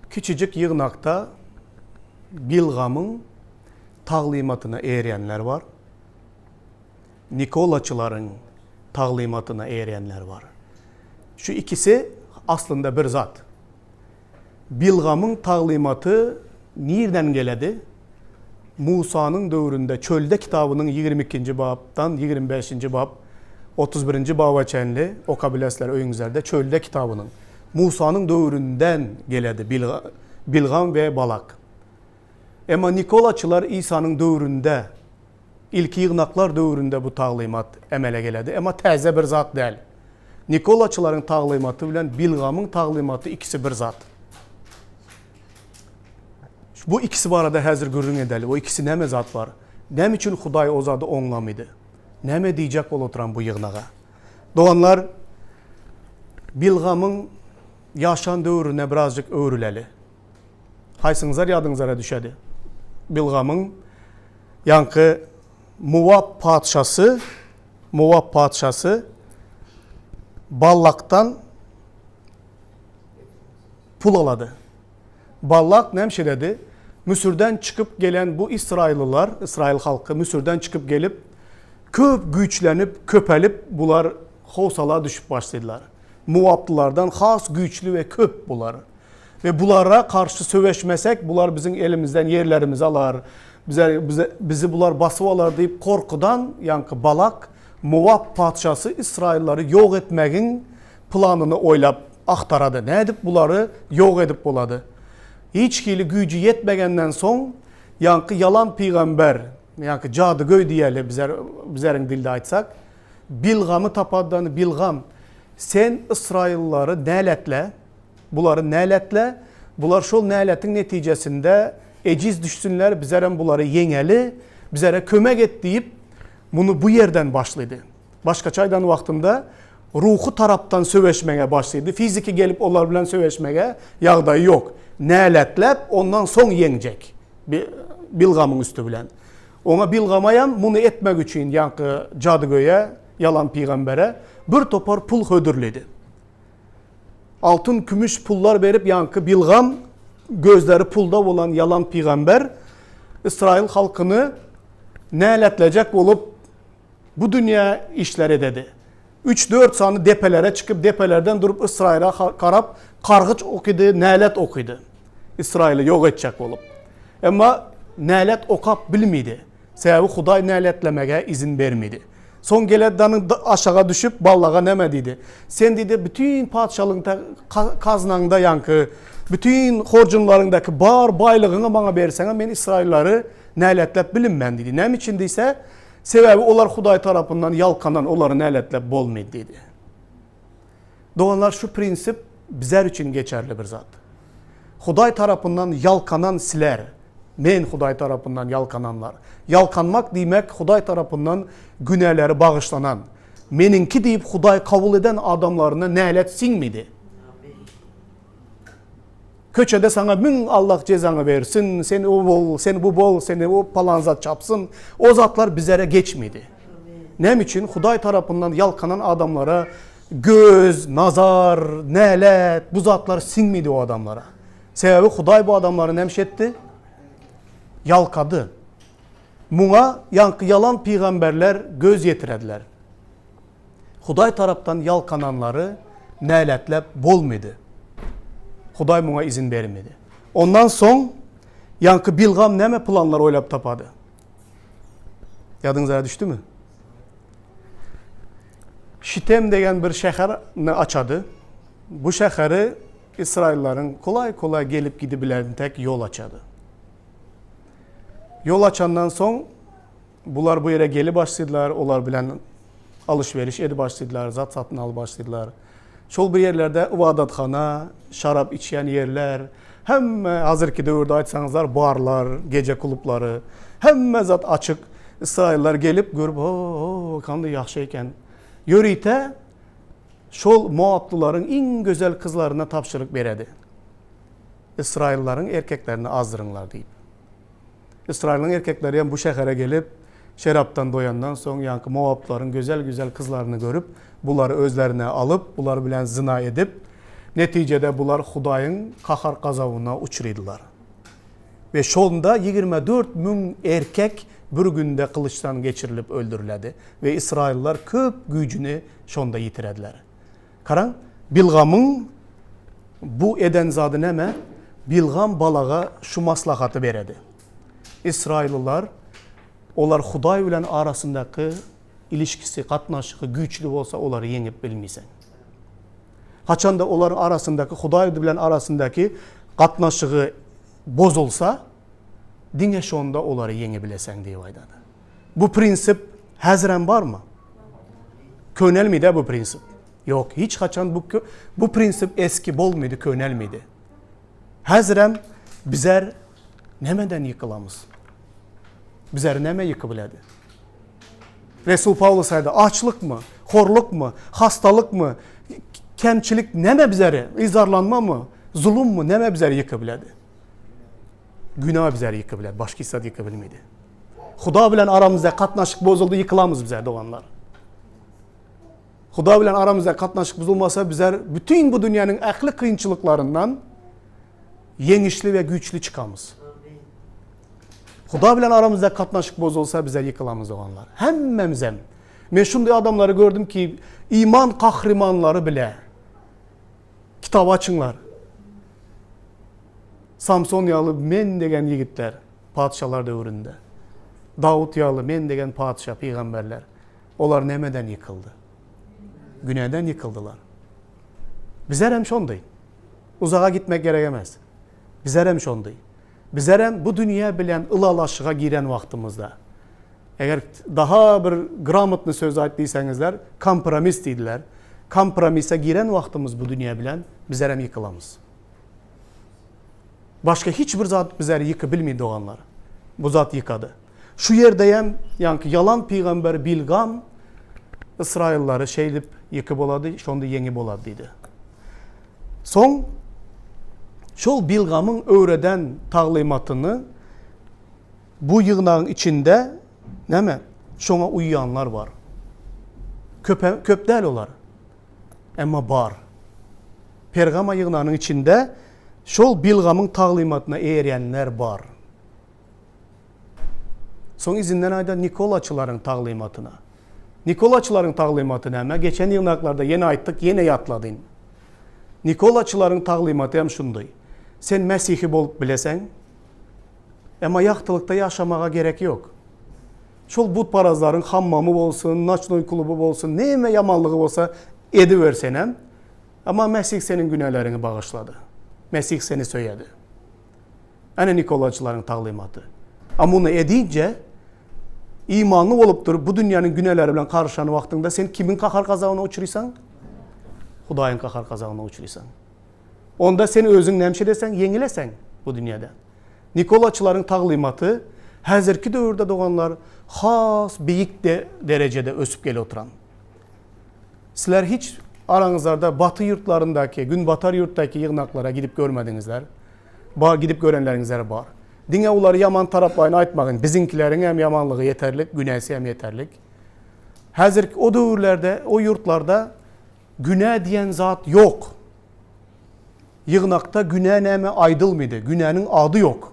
Kiçijik ýygnakda Bilgamyň taglymatyna eýerýänler bar. Nikolaçylaryň taglymatyna eýerýänler bar. Şu ikisi aslynda bir zat. Bilgamyň taglymaty nirden geledi? Musanyň döwründe Çölde kitabynyň 22-nji bapdan 25-nji bap 31-nji baba çenli oka bilesler öýüňizlerde Çölde kitabynyň Musanyň döwründen geledi Bilgam we Balak. Emma Nikolaçylar Isanyň döwründe Ilki ýygnaklar döwründe bu taglymat emele geledi. Emma täze bir zat däl. Nikolaçylaryň taglymaty bilen Bilgamyň taglymaty ikisi bir zat. Bu ikisi barada häzir gürrüň edeli. O ikisi näme zat bar? Näme üçin Hudaý o zady oňlamydy? Näme diýjek bolup oturan bu ýygnaga? Doganlar, Bilgamyň ýaşan döwrüne birazjyk öwrüleli. Haýsyňyzlar ýadyňyzara düşedi? Bilgamyň ýaňky Mowap patyşasy, Mowap patyşasy Ballakdan pul alady. Ballak näme şeýledi? Müsürden çykyp gelen bu ysraýyllylar, ysraýyl halky Müsürden çykyp gelip, köp güýçlenip, köpelip, bular howsala düşüp başladylar. Mowaplylardan has güýçli we köp bular. We bulara garşy söweşmesek, bular biziň elimizden ýerlerimizi alar, bize, bize, bizi bular basyp alar diýip gorkudan, ýaňky Balak, Mowap patyşasy ysraýyllary ýok etmegiň planyny oýlap agtarady. Nädip bulary ýok edip bolady? Hiç hili güýji ýetmegenden soň, ýaňky ýalan pygamber, ýaňky jadygöý diýeli bizler, bizleriň dilde aýtsak, Bilgamy tapadydan Bilgam. Sen ysraýyllary näletle, bulary näletle, bular şol näletiň netijesinde ejiz düşsünler, bizerem bulary ýeňeli, bizere kömek et diýip, muny bu ýerden başlydy. Başgaça aýdan wagtynda, ruhy tarapdan söweşmege başlydy, fiziki gelip olar bilen söweşmege ýagdaýy ýok. Näletläp, ondan soň ýeňjek Bilgamyň üsti bilen. Oňa Bilgamaýam muny etmek üçin ýaňky jadygöýe, ýalan pygambere bir topar pul hödürledi. Altyn, kümüş pullar berip ýaňky Bilgam, gözleri pulda bolan ýalan pygamber Ysraýyl halkyny näletlejek bolup bu dünýä işler ededi. Üç-dört sany depelere çykyp, depelerden durup Ysraýyla garap kargyç okydy, nälet okydy. Ysraýyly ýok etjek bolup. Emma nälet okap bilmedi. Sebäbi Hudaý näletlemege izin bermedi. Soň Geleddanyň aşaga düşüp, Ballaga näme diýdi? Sen diýdi, bütin patyşalygyňda, kaznaňda ýaňky bütin horjunlaryňdaky bar baýlygyňy maňa berseňem, men ysraýyllary näletläp bilinmen diýdi. Näme üçin diýse, sebäbi olar Hudaý tarapyndan ýalkanan, olary näletläp bolmaýdy diýdi. Doganlar, şu prinsip bizler üçin geçerli bir zat. Hudaý tarapyndan ýalkanan siler, men Hudaý tarapyndan ýalkananlar. Ýalkanmak diýmek Hudaý tarapyndan günäleri bagyşlanan, meniňki diýip Hudaý kabul eden adamlaryna nälet siňmedi. Köçede saňa müň Allah jezaňy bersin, sen o bol, sen bu bol, seni o palan zat çapsyn, o zatlar bizlere geçmedi. Näme üçin? Hudaý tarapyndan ýalkanan adamlara göz, nazar, nälet, bu zatlar siňmedi o adamlara. Sebäbi Hudaý bu adamlary näme etdi? Ýalkady. Muňa ýaňky ýalan pygamberler göz ýetirediler. Hudaý tarapdan ýalkananlary näletläp bolmady. Hudaý muňa izin bermedi. Ondan soň ýaňky Bilgam näme planlar oýlap tapady? Ýadyňyza düşdümi? Şitem degen bir şäherini açady. Bu şäheri Ysraýyllaryň kolaý-kolaý gelip gidibilerini tek ýol açady. Ýol açandan soň Bular bu ýere gelip başladylar, olar bilen alyş-beriş edip başladylar, zat satyn alyp başladylar. Şol bir ýerlerde ybadathana, şarap içýän ýerler, hemme hazirki döwürde aýtsaňyzlar barlar, gije klublary, hemme zat açyk. Ysraýyllar gelip görüp, ho-ho, kandy ýagşy eken. Ýörite şol moablylaryň iň gözel kyzlaryna tabşyryk beredi. Ysraýyllaryň erkeklerini azdyryňlar diýip. Ysraýylyň erkekleri hem bu şähere gelip, şerapdan doýandan soň, ýaňky moablaryň gözel-güzel kyzlaryny görüp, bulary özlerine alyp, bular bilen zyna edip, netijede bular Hudaýyň kahar-gazabyna uçradylar. We şonda 24 müň erkek bir günde gylyçdan geçirilip öldüriledi we ysraýyllar köp güýjüni şonda ýitirediler. Garaň, Bilgamyň bu eden zady näme? Bilgam Balaga şu maslahaty beredi. Ysraýyllylar, olar Hudaý bilen arasyndaky ilişkisi, gatnaşygy güýçli bolsa, olary ýeňip bilmeýseň. Haçanda olaryň arasyndaky, Hudaý bilen arasyndaky gatnaşygy bozulsa, diňe şonda olary ýeňebileseň diýip aýdady. Bu prinsip häzirem barmy? Könelmedi bu prinsip. Ýok, hiç haçan bu bu prinsip eski bolmady, könelmedi. Häzirem bizer nämeden ýykylamyz? Bizer näme ýykybiledi? Resul Pawlus aýdy, açlykmy, horlukmy, hastalykmy, kemçilik näme bizeri, yzarlanmamy, zulummy näme bizeri ýykybiledi? Günä bizeri ýykybiledi, başga hiç zat ýykybilmedi. Huda bilen aramyzda gatnaşyk bozuldy, ýykylamyz bize doganlar. Huda bilen aramyzda gatnaşyk bozulmasa, bizler bütün bu dünýäniň ähli kynçylyklaryndan ýeňişli we güýçli çykamyz. Huda bilen aramyzda gatnaşyk bozulsa, bizler ýykylamyz doganlar. Hemmemizem. Men şunday adamlary gördüm ki, iman kahrymanlary bile kitap açyňlar. Samson ýaly men degen ýigitler. Patyşalar döwründe. Dawut ýaly men degen patyşa, pygamberler. Olar nämeden ýykyldy? Günäden ýykyldylar. Bizler hem şondy. Uzaga gitmek gerek emes. Bizler hem şondy. Bizler hem bu dünýä bilen ylalaşyga giren wagtymyzda, eger daha bir gramotny söz aýt diýseňizler, kompromis diýdiler. Kompromise giren wagtymyz bu dünýä bilen bizerem ýykylamyz. Başga hiç bir zat bizeri ýyky bilmeý doganlar. Bu zat ýykady. Şu ýerdeýem ýaňky ýalan pygamber Bilgam ysraýyllary şeýdip ýyky bolady, şonda ýeňi bolady diýdi. Soň şol Bilgamyň öwreden taglymatyny bu ýygnagyň içinde näme şoňa uýýanlar bar. Köpe köp däl olar. Emma bar. Pergama ýygnagynyň içinde şol Bilgamyň taglymatyna eýerýänler bar. Soň izinden aýdan Nikolaçylaryň taglymatyna. Nikolaçylaryň taglymaty näme? Geçen ýygnaklarda ýene aýtdyk, ýene ýatladyn. Nikolaçylaryň taglymaty hem şundy. Sen mesihi bolup bileseň, emma ýagtylykda ýaşamaga gerek ýok. Şol butparazlaryň hammamy bolsun, noçnoý kluby bolsun, näme ýamanlygy bolsa edibersenem, emma Mesih seniň günäleriňi bagyşlady. Mesih seni söýedi. Ene Nikolaçylaryň taglymaty. A muny edince, imanly bolup durup, bu dünýäniň günäleri bilen garyşan wagtyňda sen kimiň gahar-gazabyna uçrysaň? Hudaýyň gahar-gazabyna uçrysaň. Onda sen özüň näme edeseň? Ýeňileseň bu dünýäde. Nikolaçylaryň taglymaty häzirki döwürde doganlar has beýik de derejede ösüp gele oturan. Sizler hiç araňyzlarda baty ýurtlaryndaky, günbatar ýurtdaky ýygnaklara gidip görmediňizler. Bar gidip görenleriňizler bar. Diňe olary ýaman taraplaýyn aýtmagyn. Biziňkileriň hem ýamanlygy ýeterlik, günäsi hem ýeterlik. Häzirki o döwürlerde, o ýurtlarda günä diýen zat ýok. Ýygnakda günä näme aýdylmydy, günäniň ady ýok.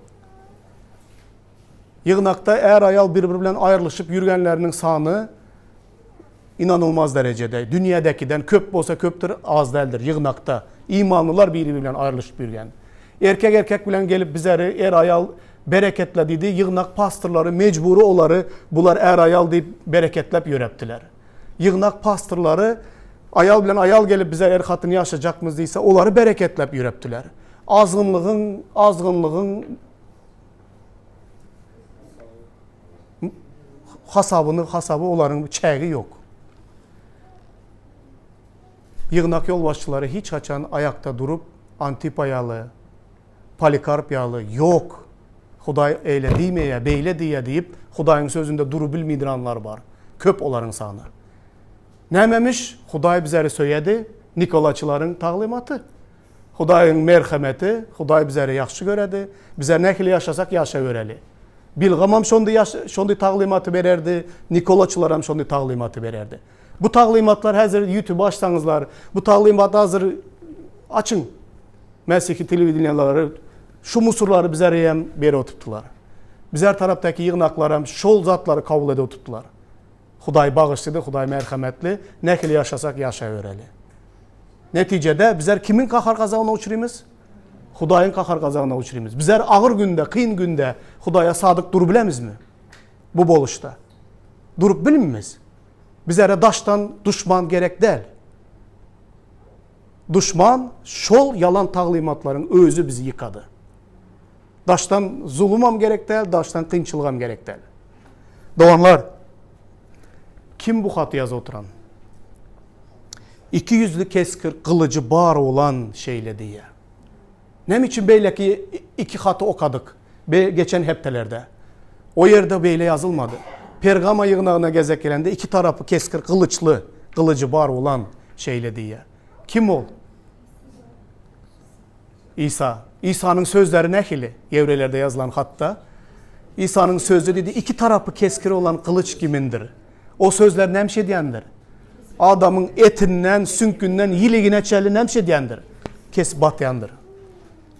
Ýygnakda är-aýal bir-biri bilen aýrylyşyp ýürgenleriniň sany inanylmaz derejede. Dünýädäkiden köp bolsa köpdür, az däldir. Ýygnakda imanlylar biri-biri bilen aýrylyşyp ýürgen. Erkek erkek bilen gelip bizeri är-aýal bereketle diýdi. Ýygnak pastorlary mejbury olary bular är-aýal diýip bereketläp ýörepdiler. Ýygnak pastorlary aýal bilen aýal gelip bize er-hatyn ýaşajakmyz diýse olary bereketläp ýörepdiler. Azgynlygyň, azgynlygyň hasabyny hasaby olaryň çägi ýok. Ýygnak ýolbaşçylary hiç haçan aýakda durup Antipa ýaly, Polikarp ýaly ýok, Hudaý eýle diýmeýär, beýle diýýär diýip, Hudaýyň sözünde durubilmeýdranlar bar. Köp olaryň sany. Nämemiş? Hudaý bizleri söýedi, Nikolaçylaryň taglymaty. Hudaýyň merhemeti, Hudaý bizleri ýagşy göredi. Bizler nähili ýaşasak ýaşabereli. Bilgamam şondy ýaş şondy taglymaty bererdi, Nikolaçylaram şondy taglymaty bererdi. Bu taglymatlar häzir YouTube açsaňyzlar, bu taglymat hazir açyň. Mesihi telewideniýalary şu musurlary bizere hem berip oturtdylar. Bizler tarapdaky ýygnaklaram şol zatlary kabul edip oturtdylar. Hudaý bagyşlydy, Hudaý merhemetli, nähili ýaşasak ýaşabereli. Netijede bizler kimiň gahar-gazabyna uçrymyz? Hudaýyň gahar-gazabyna uçrymyz. Bizler agyr günde, kyn günde Hudaýa sadyk durup bilemizmi? Bu boluşda. Durup bilmimiz. Bizlere daşdan duşman gerek däl. Duşman şol ýalan taglymatlaryň özi bizi ýykady. Daşdan zulumam gerek däl, daşdan kynçylygam gerek däl. Doganlar, kim bu haty ýazyp oturan? Ikiýüzli keskir gylyjy bar bolan şeýle diýýär. Näme üçin beýleki iki haty okadyk be geçen hepdelerde? O ýerde beýle ýazylmady. Pergama ýygnagyna gezek gelende iki tarapy keskir gylyçly, gylyjy bar bolan şeýle diýýär. Kim ol? Isa. Isanyň sözleri nähili? Ýewreýlerde ýazylan hatda, Isanyň sözi diýdi, iki tarapy keskir bolan gylyç kimindir. O sözler näme iş edýändir? Adamyň etinden, süňkünden, ýiligine çenli näme iş edýändir? Kesip batýandyr.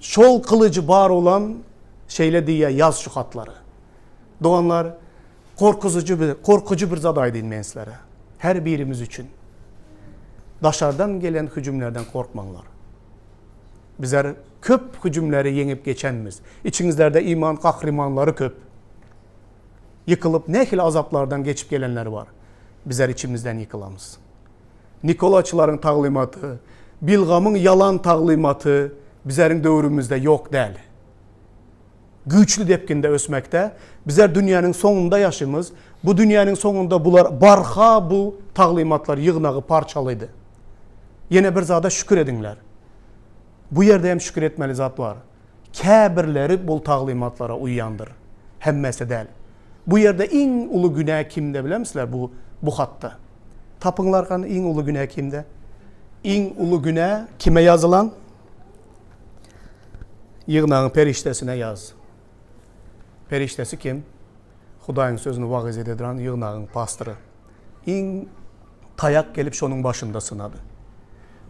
Şol gylyjy bar bolan şeýle diýýär, ýaz şu hatlary. Doganlar, gorkuzyjy bir, gorkujy bir zat aýdyn men sizlere. Her birimiz üçin. Daşardan gelen hüjümlerden korkmaňlar. Bizler köp hüjümleri ýeňip geçenmiz. Içiňizlerde iman gahrymanlary köp. Ýykylyp nähili azaplardan geçip gelenler bar. Bizler içimizden ýykylamyz. Nikolaçylaryň taglymaty, Bilgamyň ýalan taglymaty bizleriň döwrümizde ýok däl. Güýçli depginde ösmekde. Bizler dünýäniň soňunda ýaşymyz. Bu dünýäniň soňunda bular barha bu taglymatlar ýygnagy parçalydy. Ýene bir zada şükür ediňler. Bu ýerde hem şükür etmeli zat bar. Käbirleri bul taglymatlara uýýandyr. Hemmesi däl. Bu ýerde iň uly günä kimde bilemsizler bu bu hatda? Tapyňlar hany iň uly günä kimde? Iň uly günä kime ýazylan? Ýygnagyň perişdesine ýaz. Perişdesi kim? Hudaýyň sözüni wagyz ededuran ýygnagyň pastory. Iň taýak gelip şonuň başynda synady.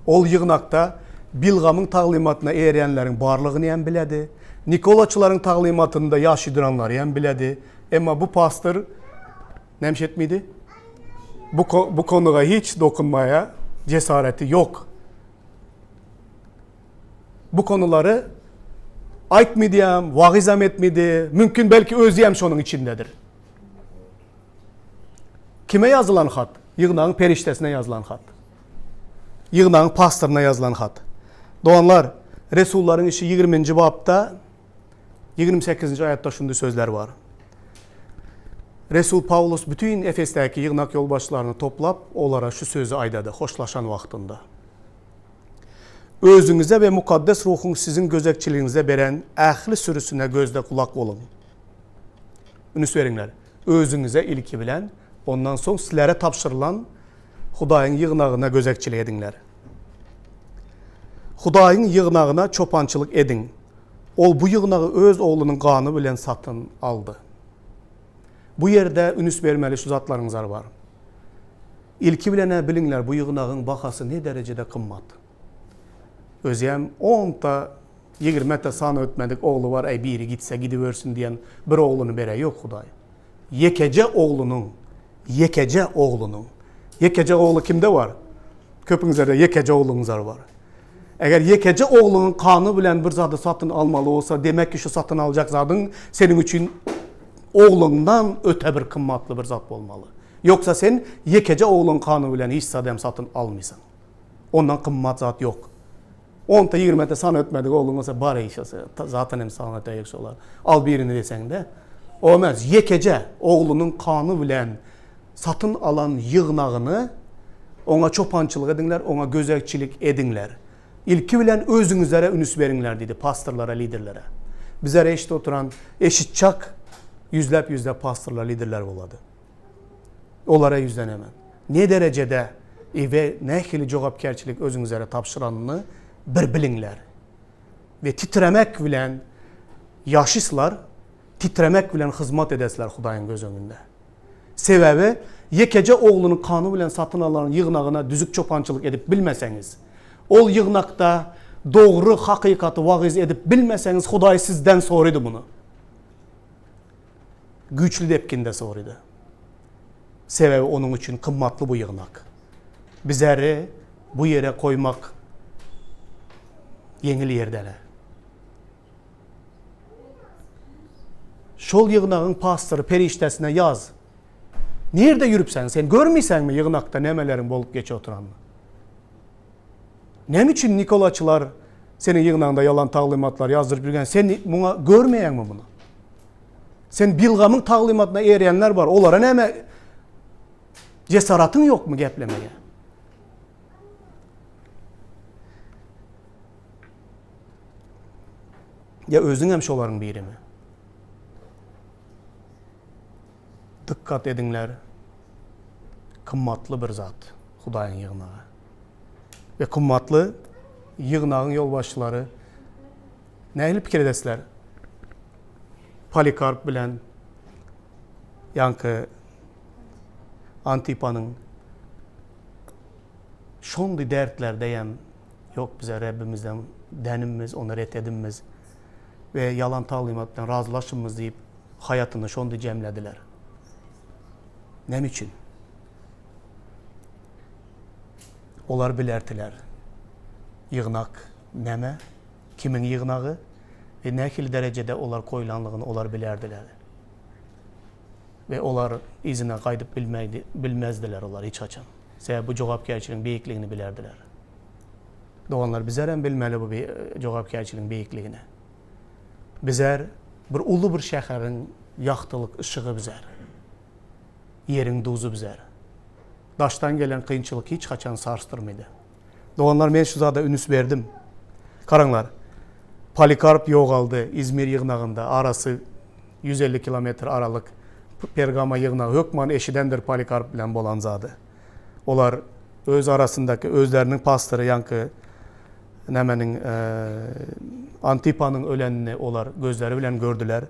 Ol ýygnakda Bilgamyň taglymatyna eýerýänleriň barlygyny hem biledi, Nikolaçylaryň taglymatynda ýaşyduranlary hem biledi. Emma bu pastor näme etmedi? Bu, bu konuga hiç dokunmaya cesareti ýok. Bu konulary aýtmady hem, wagyz hem etmedi. Mümkin belki özi hem şonuň içindedir. Kime ýazylan hat? Ýygnagyň perişdesine ýazylan hat. Ýygnagyň pastoryna ýazylan hat. Doganlar, Resullaryň işi 20-nji bapda 28-nji aýatda şundy sözler bar. Resul Pawlus bütin Efesdäki ýygnak ýolbaşçylaryny toplap, olara şu sözi aýdady, hoşlaşan wagtynda. Özüňize we Mukaddes Ruhuň siziň gözegçiligiňize beren ähli sürüsine gözde gulak boluň. Üns beriňler. Özüňize ilki bilen, ondan soň sizlere tabşyrylan Hudaýyň ýygnagyna gözegçilik ediňler. Hudaýyň ýygnagyna çopançylyk ediň. Ol bu ýygnagy öz Oglunyň gany bilen satyn aldy. Bu ýerde ünüs bermeli şu zatlaryňyzar bar. Ilki bilen-ä biliňler bu ýygnagyň bahasy ne derejede gymmat. Özem onta ýigrimete san ötmedik ogly bar, äý biri gitse gidibersin diýen bir ogluny bereý ýok Hudaý. Ýekeje oglunyň, ýekeje oglunyň. Ýekeje ogly kimde bar? Köpüňizlerde ýekeje ogluňyzlar bar. Eger ýekeje ogluňyň gany bilen bir zady satyn almaly bolsa, demek ki şu satyn aljak zadyň seniň üçin ogluňdan öte bir gymmatly bir zat bolmaly. Ýoksa sen ýekeje ogluň gany bilen hiç zat hem satyn almysaň. Ondan gymmat zat ýok. Onta ýigrimete san ötmedik ogluň bolsa bar eý şo zaten hem san ötäýek şolar. Al birini deseňde. O emes, ýekeje oglunyň gany bilen satyn alan ýygnagyny oňa çopançylyk ediňler, oňa gözegçilik ediňler. Ilki bilen özüňizlere ünüs beriňler diýdi pastorlara, liderlere. Bizlere eşidip oturan, eşitjak ýüzläp-ýüzläp pastorlar, liderler bolady. Olara ýüzlenemen. Ne derejede we nähili jogapkärçilik özüňizlere tabşyranyny bir biliňler. We titremek bilen ýaşyslar, titremek bilen hyzmat edesler Hudaýyň göz öňünde. Sebäbi ýekeje ogluny kany bilen satyn alan ýygnagyna düzük çopançylyk edip bilmeseňiz, ol ýygnakda dogry hakykaty wagyz edip bilmeseňiz Hudaý sizden sorydy muny. Güýçli depginde sorydy. Sebäbi onuň üçin gymmatly bu ýygnak. Bizeri bu ýere goýmak ýeňil ýer däl. Şol ýygnagyň pastory perişdesine ýaz. Nirde ýürüpseň sen görmeýsäňmi ýygnakda nämeleriň bolup geçip oturanyny? Näme üçin Nikolaçylar seniň ýygnagyňda ýalan taglymatlar ýazdyryp ýürgen sen muňa görmeýäňmi muny? Sen Bilgamyň taglymatyna eýerýänler bar olara näme jesaratyň ýokmy geplemege? Ýa özüň hem şolaryň birimi? Dykgat ediňler, gymmatly bir zat Hudaýyň ýygnagy. We gymmatly ýygnagyň ýolbaşçylary nähili pikir edesizler? Polikarp bilen ýaňky Antipanyň şondy dertlerdeyem Ýok bize Rebbimizden dänimmiz, ony ret edimmiz we ýalan taglymat bilen razylaşymyz diýip, haýatyny şonda jemlediler. Näme üçin? Olar bilerdiler, ýygnak näme, kimiň ýygnagy we nähili derejede olar goýlanlygyny olar bilerdiler. We olar yzyna gaýdyp bilmedi, bilmezdiler olar hiç haçan. Sebäbi bu jogapkärçiligiň beýikligini bilerdiler. Doganlar bizler hem bilmeli bu jogapkärçiligiň beýikligini. Bizler bir uly bir şäheriň ýagtylyk yşygy bizler. Ýeriň duzy bizler. Daşdan gelen kynçylyk hiç haçan sarsdyrmady. Doganlar men şu zada ünüs berdim. Garaňlar. Polikarp ýogaldy Izmir ýygnagynda arasy 150 kilometr aralyk Pergama ýygnagy hökman eşidendir Polikarp bilen bolan zady. Olar öz arasyndaky özleriniň pastory ýaňky nämeniň Antipanyň ölenini olar gözleri bilen gördüler.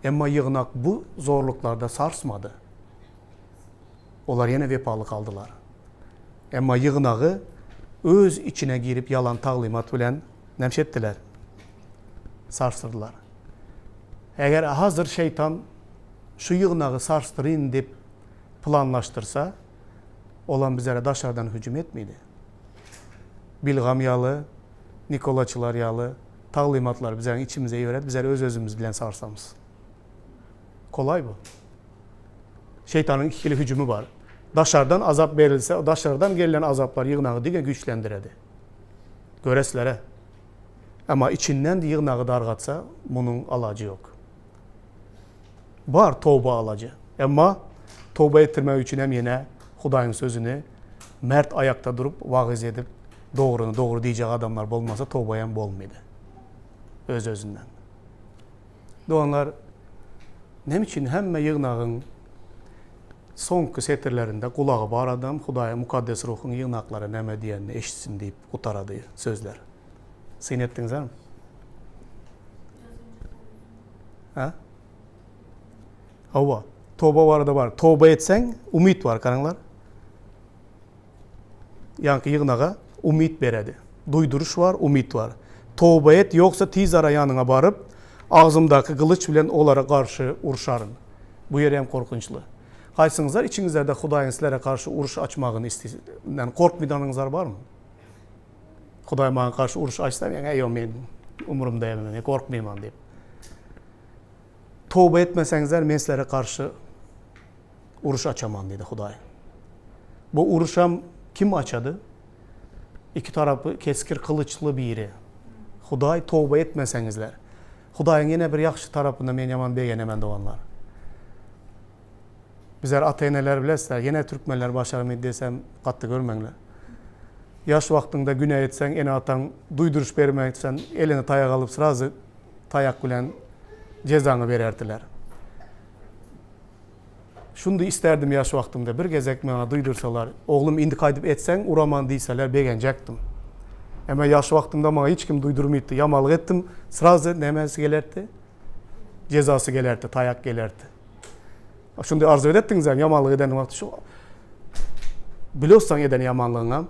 Emma ýygnak bu zorluklarda sarsmady. Olar ýene wepaly galdylar. Emma ýygnagy öz içine girip ýalan taglymat bilen näme etdiler? Sarsdyrdylar. Eger hazir şeýtan şu ýygnagy sarsdyryn diýip planlaşdyrsa, olam bizlere daşardan hüjüm etmeydi. Bilgam ýaly, Nikolaçylar ýaly taglymatlary bizleriň içimize iberedi, bizler öz-özümiz bilen sarsamyz. Kolaý bu. Şeýtanyň iki hili hüjümi bar. Daşardan azap berilse, daşardan gelen azaplar ýygnagy diňe güýçlendiredi. Göreslere. Emma içinden ýygnagy dargatsa, munuň alajy ýok. Bar toba alajy. Emma toba etdirmek üçin hem ýene Hudaýyň sözüni mert aýakda durup wagyz edip, dogryny dogry diýjek adamlar bolmasa toba hem bolmydy. Öz-özünden. Doganlar, näme üçin hemme ýygnagyň soňky setirlerinde gulagy bar adam Hudaýyň Mukaddes Ruhuň ýygnaklara näme diýenini eşitsin diýip gutarady sözler? Syn etdiňizmi? Ha? Hawa, toba barada bar. Toba etseň, umyt bar, garaňlar. Ýaňky ýygnaga umyt beredi. Duýduryş bar, umyt bar. Toba et, ýogsa tiz ara ýanyňa baryp, agzymdaky gylyç bilen olara garşy urşaryn. Bu ýeri hem gorkunçly. Haýsyňyzlar içiňizlerde Hudaýyň sizlere garşy uruş açmagyny isleýän, gorkmydanyňyzlar barmy? Hudaý maňa garşy uruş açsa, men eý, men umurymda ýa men gorkmaýman diýip. Toba etmeseňizler, men sizlere garşy uruş açaman diýdi Hudaý. Bu uruşam kim açady? Iki tarapy keskir gylyçly biri. Hudaý toba etmeseňizler. Hudaýyň ýene bir ýagşy tarapyna men ýaman begenemen doganlar. Bizler ata-eneler bilesizler, ýene türkmenler başarmydy desem gaty görmeňler. Ýaş wagtyňda günä etseň, ene-ataň duýduryş bermekden eline taýak alyp srazy taýak bilen jezaňy bererdiler. Şundy isterdim ýaş wagtymda bir gezek maňa duýdursalar, oglum indi gaýdyp etseň uraman diýseler begenjekdim. Emma ýaş wagtymda maňa hiç kim duýdurmypdy, ýamalyk etdim, srazy nämesi gelerdi? Jezasy gelerdi, taýak gelerdi. Şunday arzuw edetdiňizem ýamanlyk eden wagty şu bilossaň eden ýamanlygyňam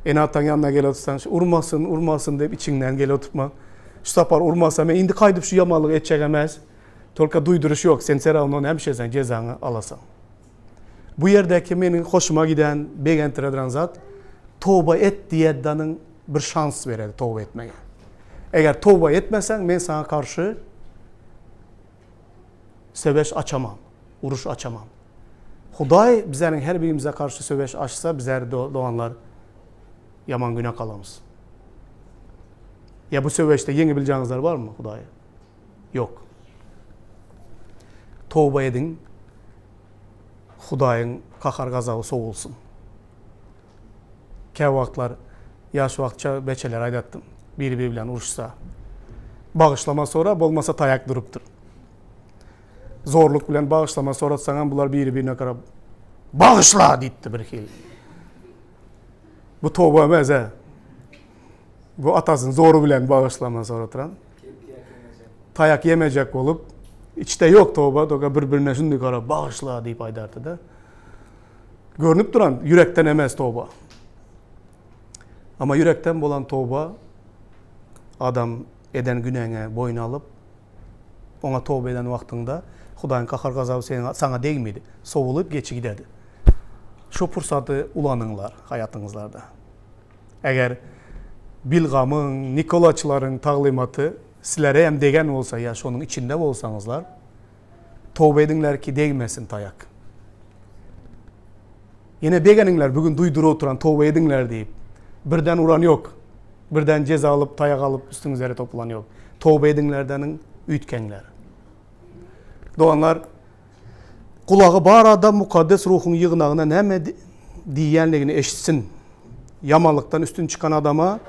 ene-ataň ýanyna gelip otursaň şu urmasyn, urmasyn diýip içiňden gelip oturma. Şu sapar urmasa men indi gaýdyp şu ýamanlygy etjek emes. Tolka duýduryş ýok, sen все равно näme işleseň jezaňy alasaň. Bu ýerdäki meniň hoşuma giden, begentirediren zat toba et diýedanyň bir şans beredi toba etmege. Eger toba etmeseň men saňa garşy Söweş açamam, uruş açamam. Hudaý bizleriň her birimize garşy söweş açsa, bizler doganlar ýaman güne galamyz. Ýa bu söweşde ýeňi biljaňyzlar barmy Hudaýy? Ýok. Toba ediň. Hudaýyň gahar gazaby sowulsyn. Kä wagtlar ýaş wagtça beçeler aýdatdym. Biri-biri bilen uruşsa. Bagyşlama sora, bolmasa taýak durupdyr. Zorluk bilen bagyşlama soratsaňam bular biri-birine garap Bagyşla! diýipdi bir hili. Bu toba emes-ä. Bu atasyny zory bilen bagyşlama soratyran. Taýak ýemejek bolup, içde ýok toba, toka bir-birine şundy garap bagyşla diýip aýdardy-da. Görnüp duran ýürekden emes toba. Amma ýürekden bolan toba adam eden günäňe boýun alyp, oňa toba eden wagtyňda Hudaýyň gahar-gazaby seniň saňa degmedi. Sowulyp geçi giderdi. Şu pursaty ulanyňlar haýatyňyzlarda. Eger Bilgamyň, Nikolaçylaryň taglymaty sizlere hem degen bolsa ýa şonuň içinde bolsaňyzlar, Toba ediňler ki degmesin taýak. Ýene begeniňler bu gün duýduryp oturan toba ediňler diýip. Birden uran ýok. Birden jeza alyp taýak alyp üstüňizlere topulan ýok. Toba ediňlerdeniň üýtgeňler. Doganlar gulagy bar adam mukaddes ruhuň ýygnagyna näme diýýänligini eşitsin. Ýamanlykdan üstün çykan adama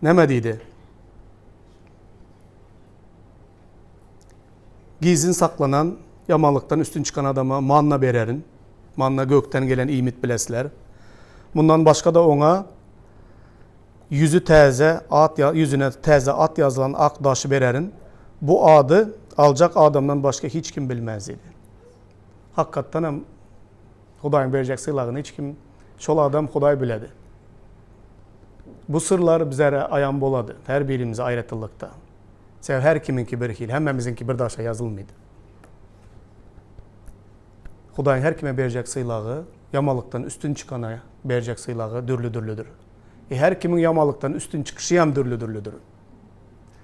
näme diýdi? Gizlin saklanan ýamanlykdan üstün çykan adama manna bererin. Manna gökden gelen iýmit bilesler. Mundan başga-da oňa ýüzi täze at ýüzüne täze at ýazylan ak daşy bererin. Bu ady aljak adamdan başga hiç kim bilmez diýdi. Hakykatdan hem Hudaýyň berjek sylagyny hiç kim, şol adam Hudaý biledi. Bu syrlar bizlere aýan bolady, her birimize aýratynlykda. Sebäbi her kimiňki bir hili, hemmämiziňki bir daşa ýazylmydy. Hudaýyň her kime berjek sylagy, ýamanlykdan üstün çykana berjek sylagy dürli-dürlüdir. E her kimiň ýamanlykdan üstün çykyşy hem dürli-dürlüdir.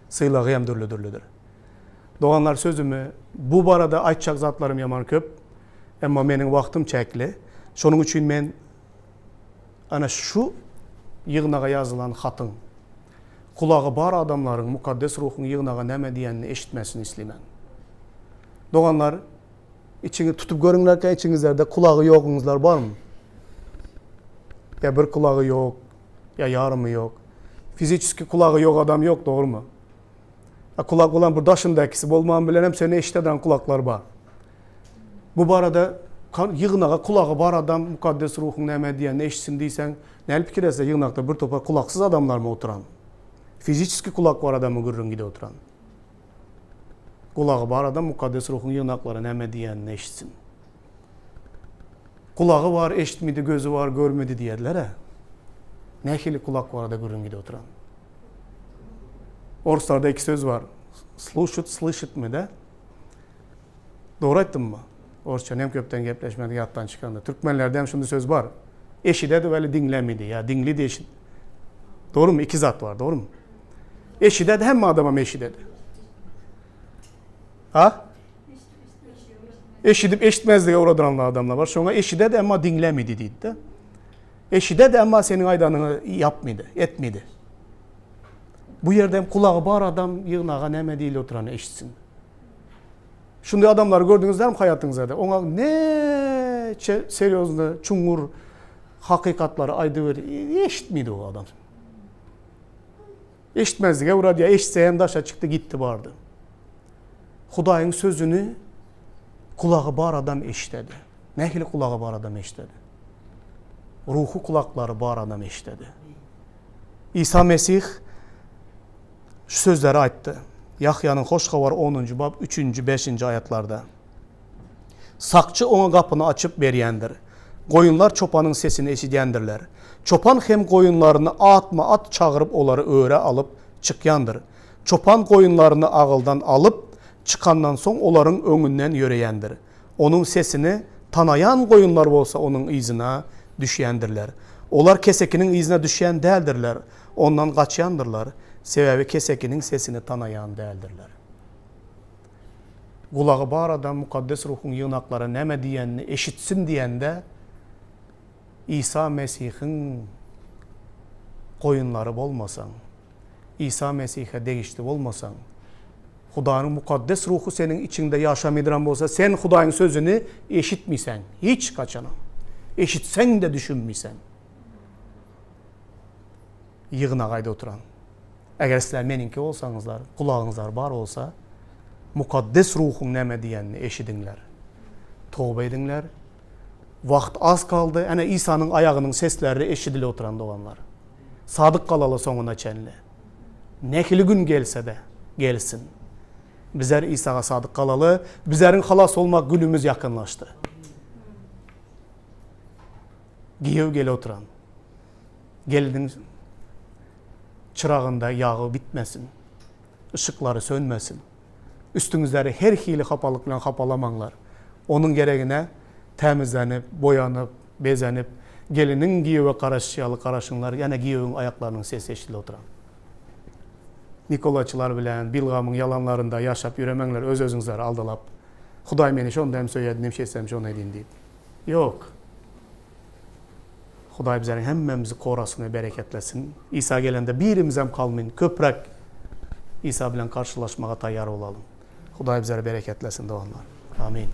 Sylagy hem dürli-dürlüdir. Doganlar sözümi bu barada aýtjak zatlarym ýaman köp. Emma meniň wagtym çäkli. Şonuň üçin men ana şu ýygnaga ýazylan hatyň gulagy bar adamlaryň Mukaddes Ruhuň ýygnaga näme diýenini eşitmesini isleýmen. Doganlar, içiňi tutup görüňlerkä içiňizlerde kulagy ýoguňyzlar barmy? Ýa bir kulagy ýok, ýa ýarymy ýok. Fiziçeski kulagy ýok adam ýok, dogrumy? A kulak bolan bir daşyndakisi bolman bilen hem seni eşideden kulaklar bar. Bu barada ýygnaga kulagy bar adam Mukaddes Ruhuň näme diýenini eşitsin diýseň, näl pikir etse ýygnakda bir topar kulaksyz adamlarmy oturan? Fiziçeski kulak bar adamyň gürrüň gidip oturan. Gulagy bar adam Mukaddes Ruhuň ýygnaklara näme diýenini eşitsin. Gulagy bar eşitmedi, gözi bar görmedi diýerler-ä. Nähili kulak barada gürrüň gidip oturan? Orslarda iki söz bar. Sluşut, slyşitmi de. Dogry aýtdymmy? Orsça hem köpden gepleşmedik ýatdan çykanda. Türkmenlerde hem şunda söz bar. Eşidedi weli diňlemedi ýa diňlidi eşit. Dogrymy? Iki zat bar, dogrymy? Eşidedi hemme adamam eşidedi. Ha? Eşidip eşitmezlige ugradyran adamlar bar. Şoňa eşidedi emma diňlemedi diýdi. Eşidedi emma seniň aýdanyňy ýapmady, etmedi. Bu ýerde hem kulagy bar adam ýygnaga näme diýilip oturanyny eşitsin. Şunday adamlary gördüňiz dälmi haýatyňyzda? Oňa näçe serýozny, çuňňur hakykatlary aýdyber, eşitmedi o adam. Eşitmezlige ugrady ýa eşitse hem daşa çykdy gitdi bardy. Hudaýyň sözüni kulagy bar adam eşidedi. Nähili kulagy bar adam eşidedi? Ruhy kulaklary bar adam eşidedi. Isa Mesih şu sözleri aýtdy. Ýahýanyň Hoş Habary onunjy bap üçünji, beşinji aýatlarda. Sakçy oňa gapyny açyp berýändir. Goýunlar çopanyň sesini eşidýändirler. Çopan hem goýunlaryny atma-at çagyryp olary örä alyp çykýandyr. Çopan goýunlaryny agyldan alyp çykandan soň olaryň öňünden ýöreýändir. Onuň sesini tanaýan goýunlar bolsa onuň yzyna düşýändirler. Olar kesekiniň yzyna düşýän däldirler, ondan gaçýandyrlar, sebäbi kesekiniň sesini tanaýan däldirler. Gulagy bar adam Mukaddes Ruhuň ýygnaklara näme diýenini eşitsin diýende, Isa Mesihiň goýunlary bolmasaň, Isa Mesihe degişli bolmasaň, Hudaýyň Mukaddes Ruhy seniň içiňde ýaşamydyran bolsa, sen Hudaýyň sözüni eşitmiseň, hiç haçanam. Eşitseň-de düşünmiseň. Ýygnaga aýdyp oturan. Eger sizler meniňki bolsaňyzlar, gulagyňyzlar bar bolsa, Mukaddes Ruhuň näme diýenini eşidiňler. Toba ediňler. Wagt az galdy. Ene Isanyň aýagynyň sesleri eşidilip oturan doganlar. Sadyk galaly soňuna çenli. Nähili gün gelse-de, gelsin. Bizler Isaga sadyk galaly. Bizleriň halas bolmak günümiz ýakynlaşdy. Giýew gelip oturan. Gelniň çyragynda ýagy bitmesin. Yşyklary sönmesin. Üstüňizleri her hili hapalyk bilen hapalamaňlar. Onuň geregine tämizlenip, boýanyp, bezenip, geliniň giýewe garaşyşy ýaly garaşyňlar, ýene giýewiň aýaklarynyň sesi eşidilip oturan. Nikolaçylar bilen Bilgamyň ýalanlarynda ýaşap ýöremäňler, öz-özüňizleri aldalap, Hudaý meni şonda hem söýýär, nemşe etsem şony edýin diýip. Ýok. Hudaý bizleriň hemmämizi korasyn we bereketlesin. Isa gelende birimizem kalmyn, köpräk Isa bilen garşylaşmaga taýýar bolalyň. Hudaý bizleri bereketlesin doganlar. Amin.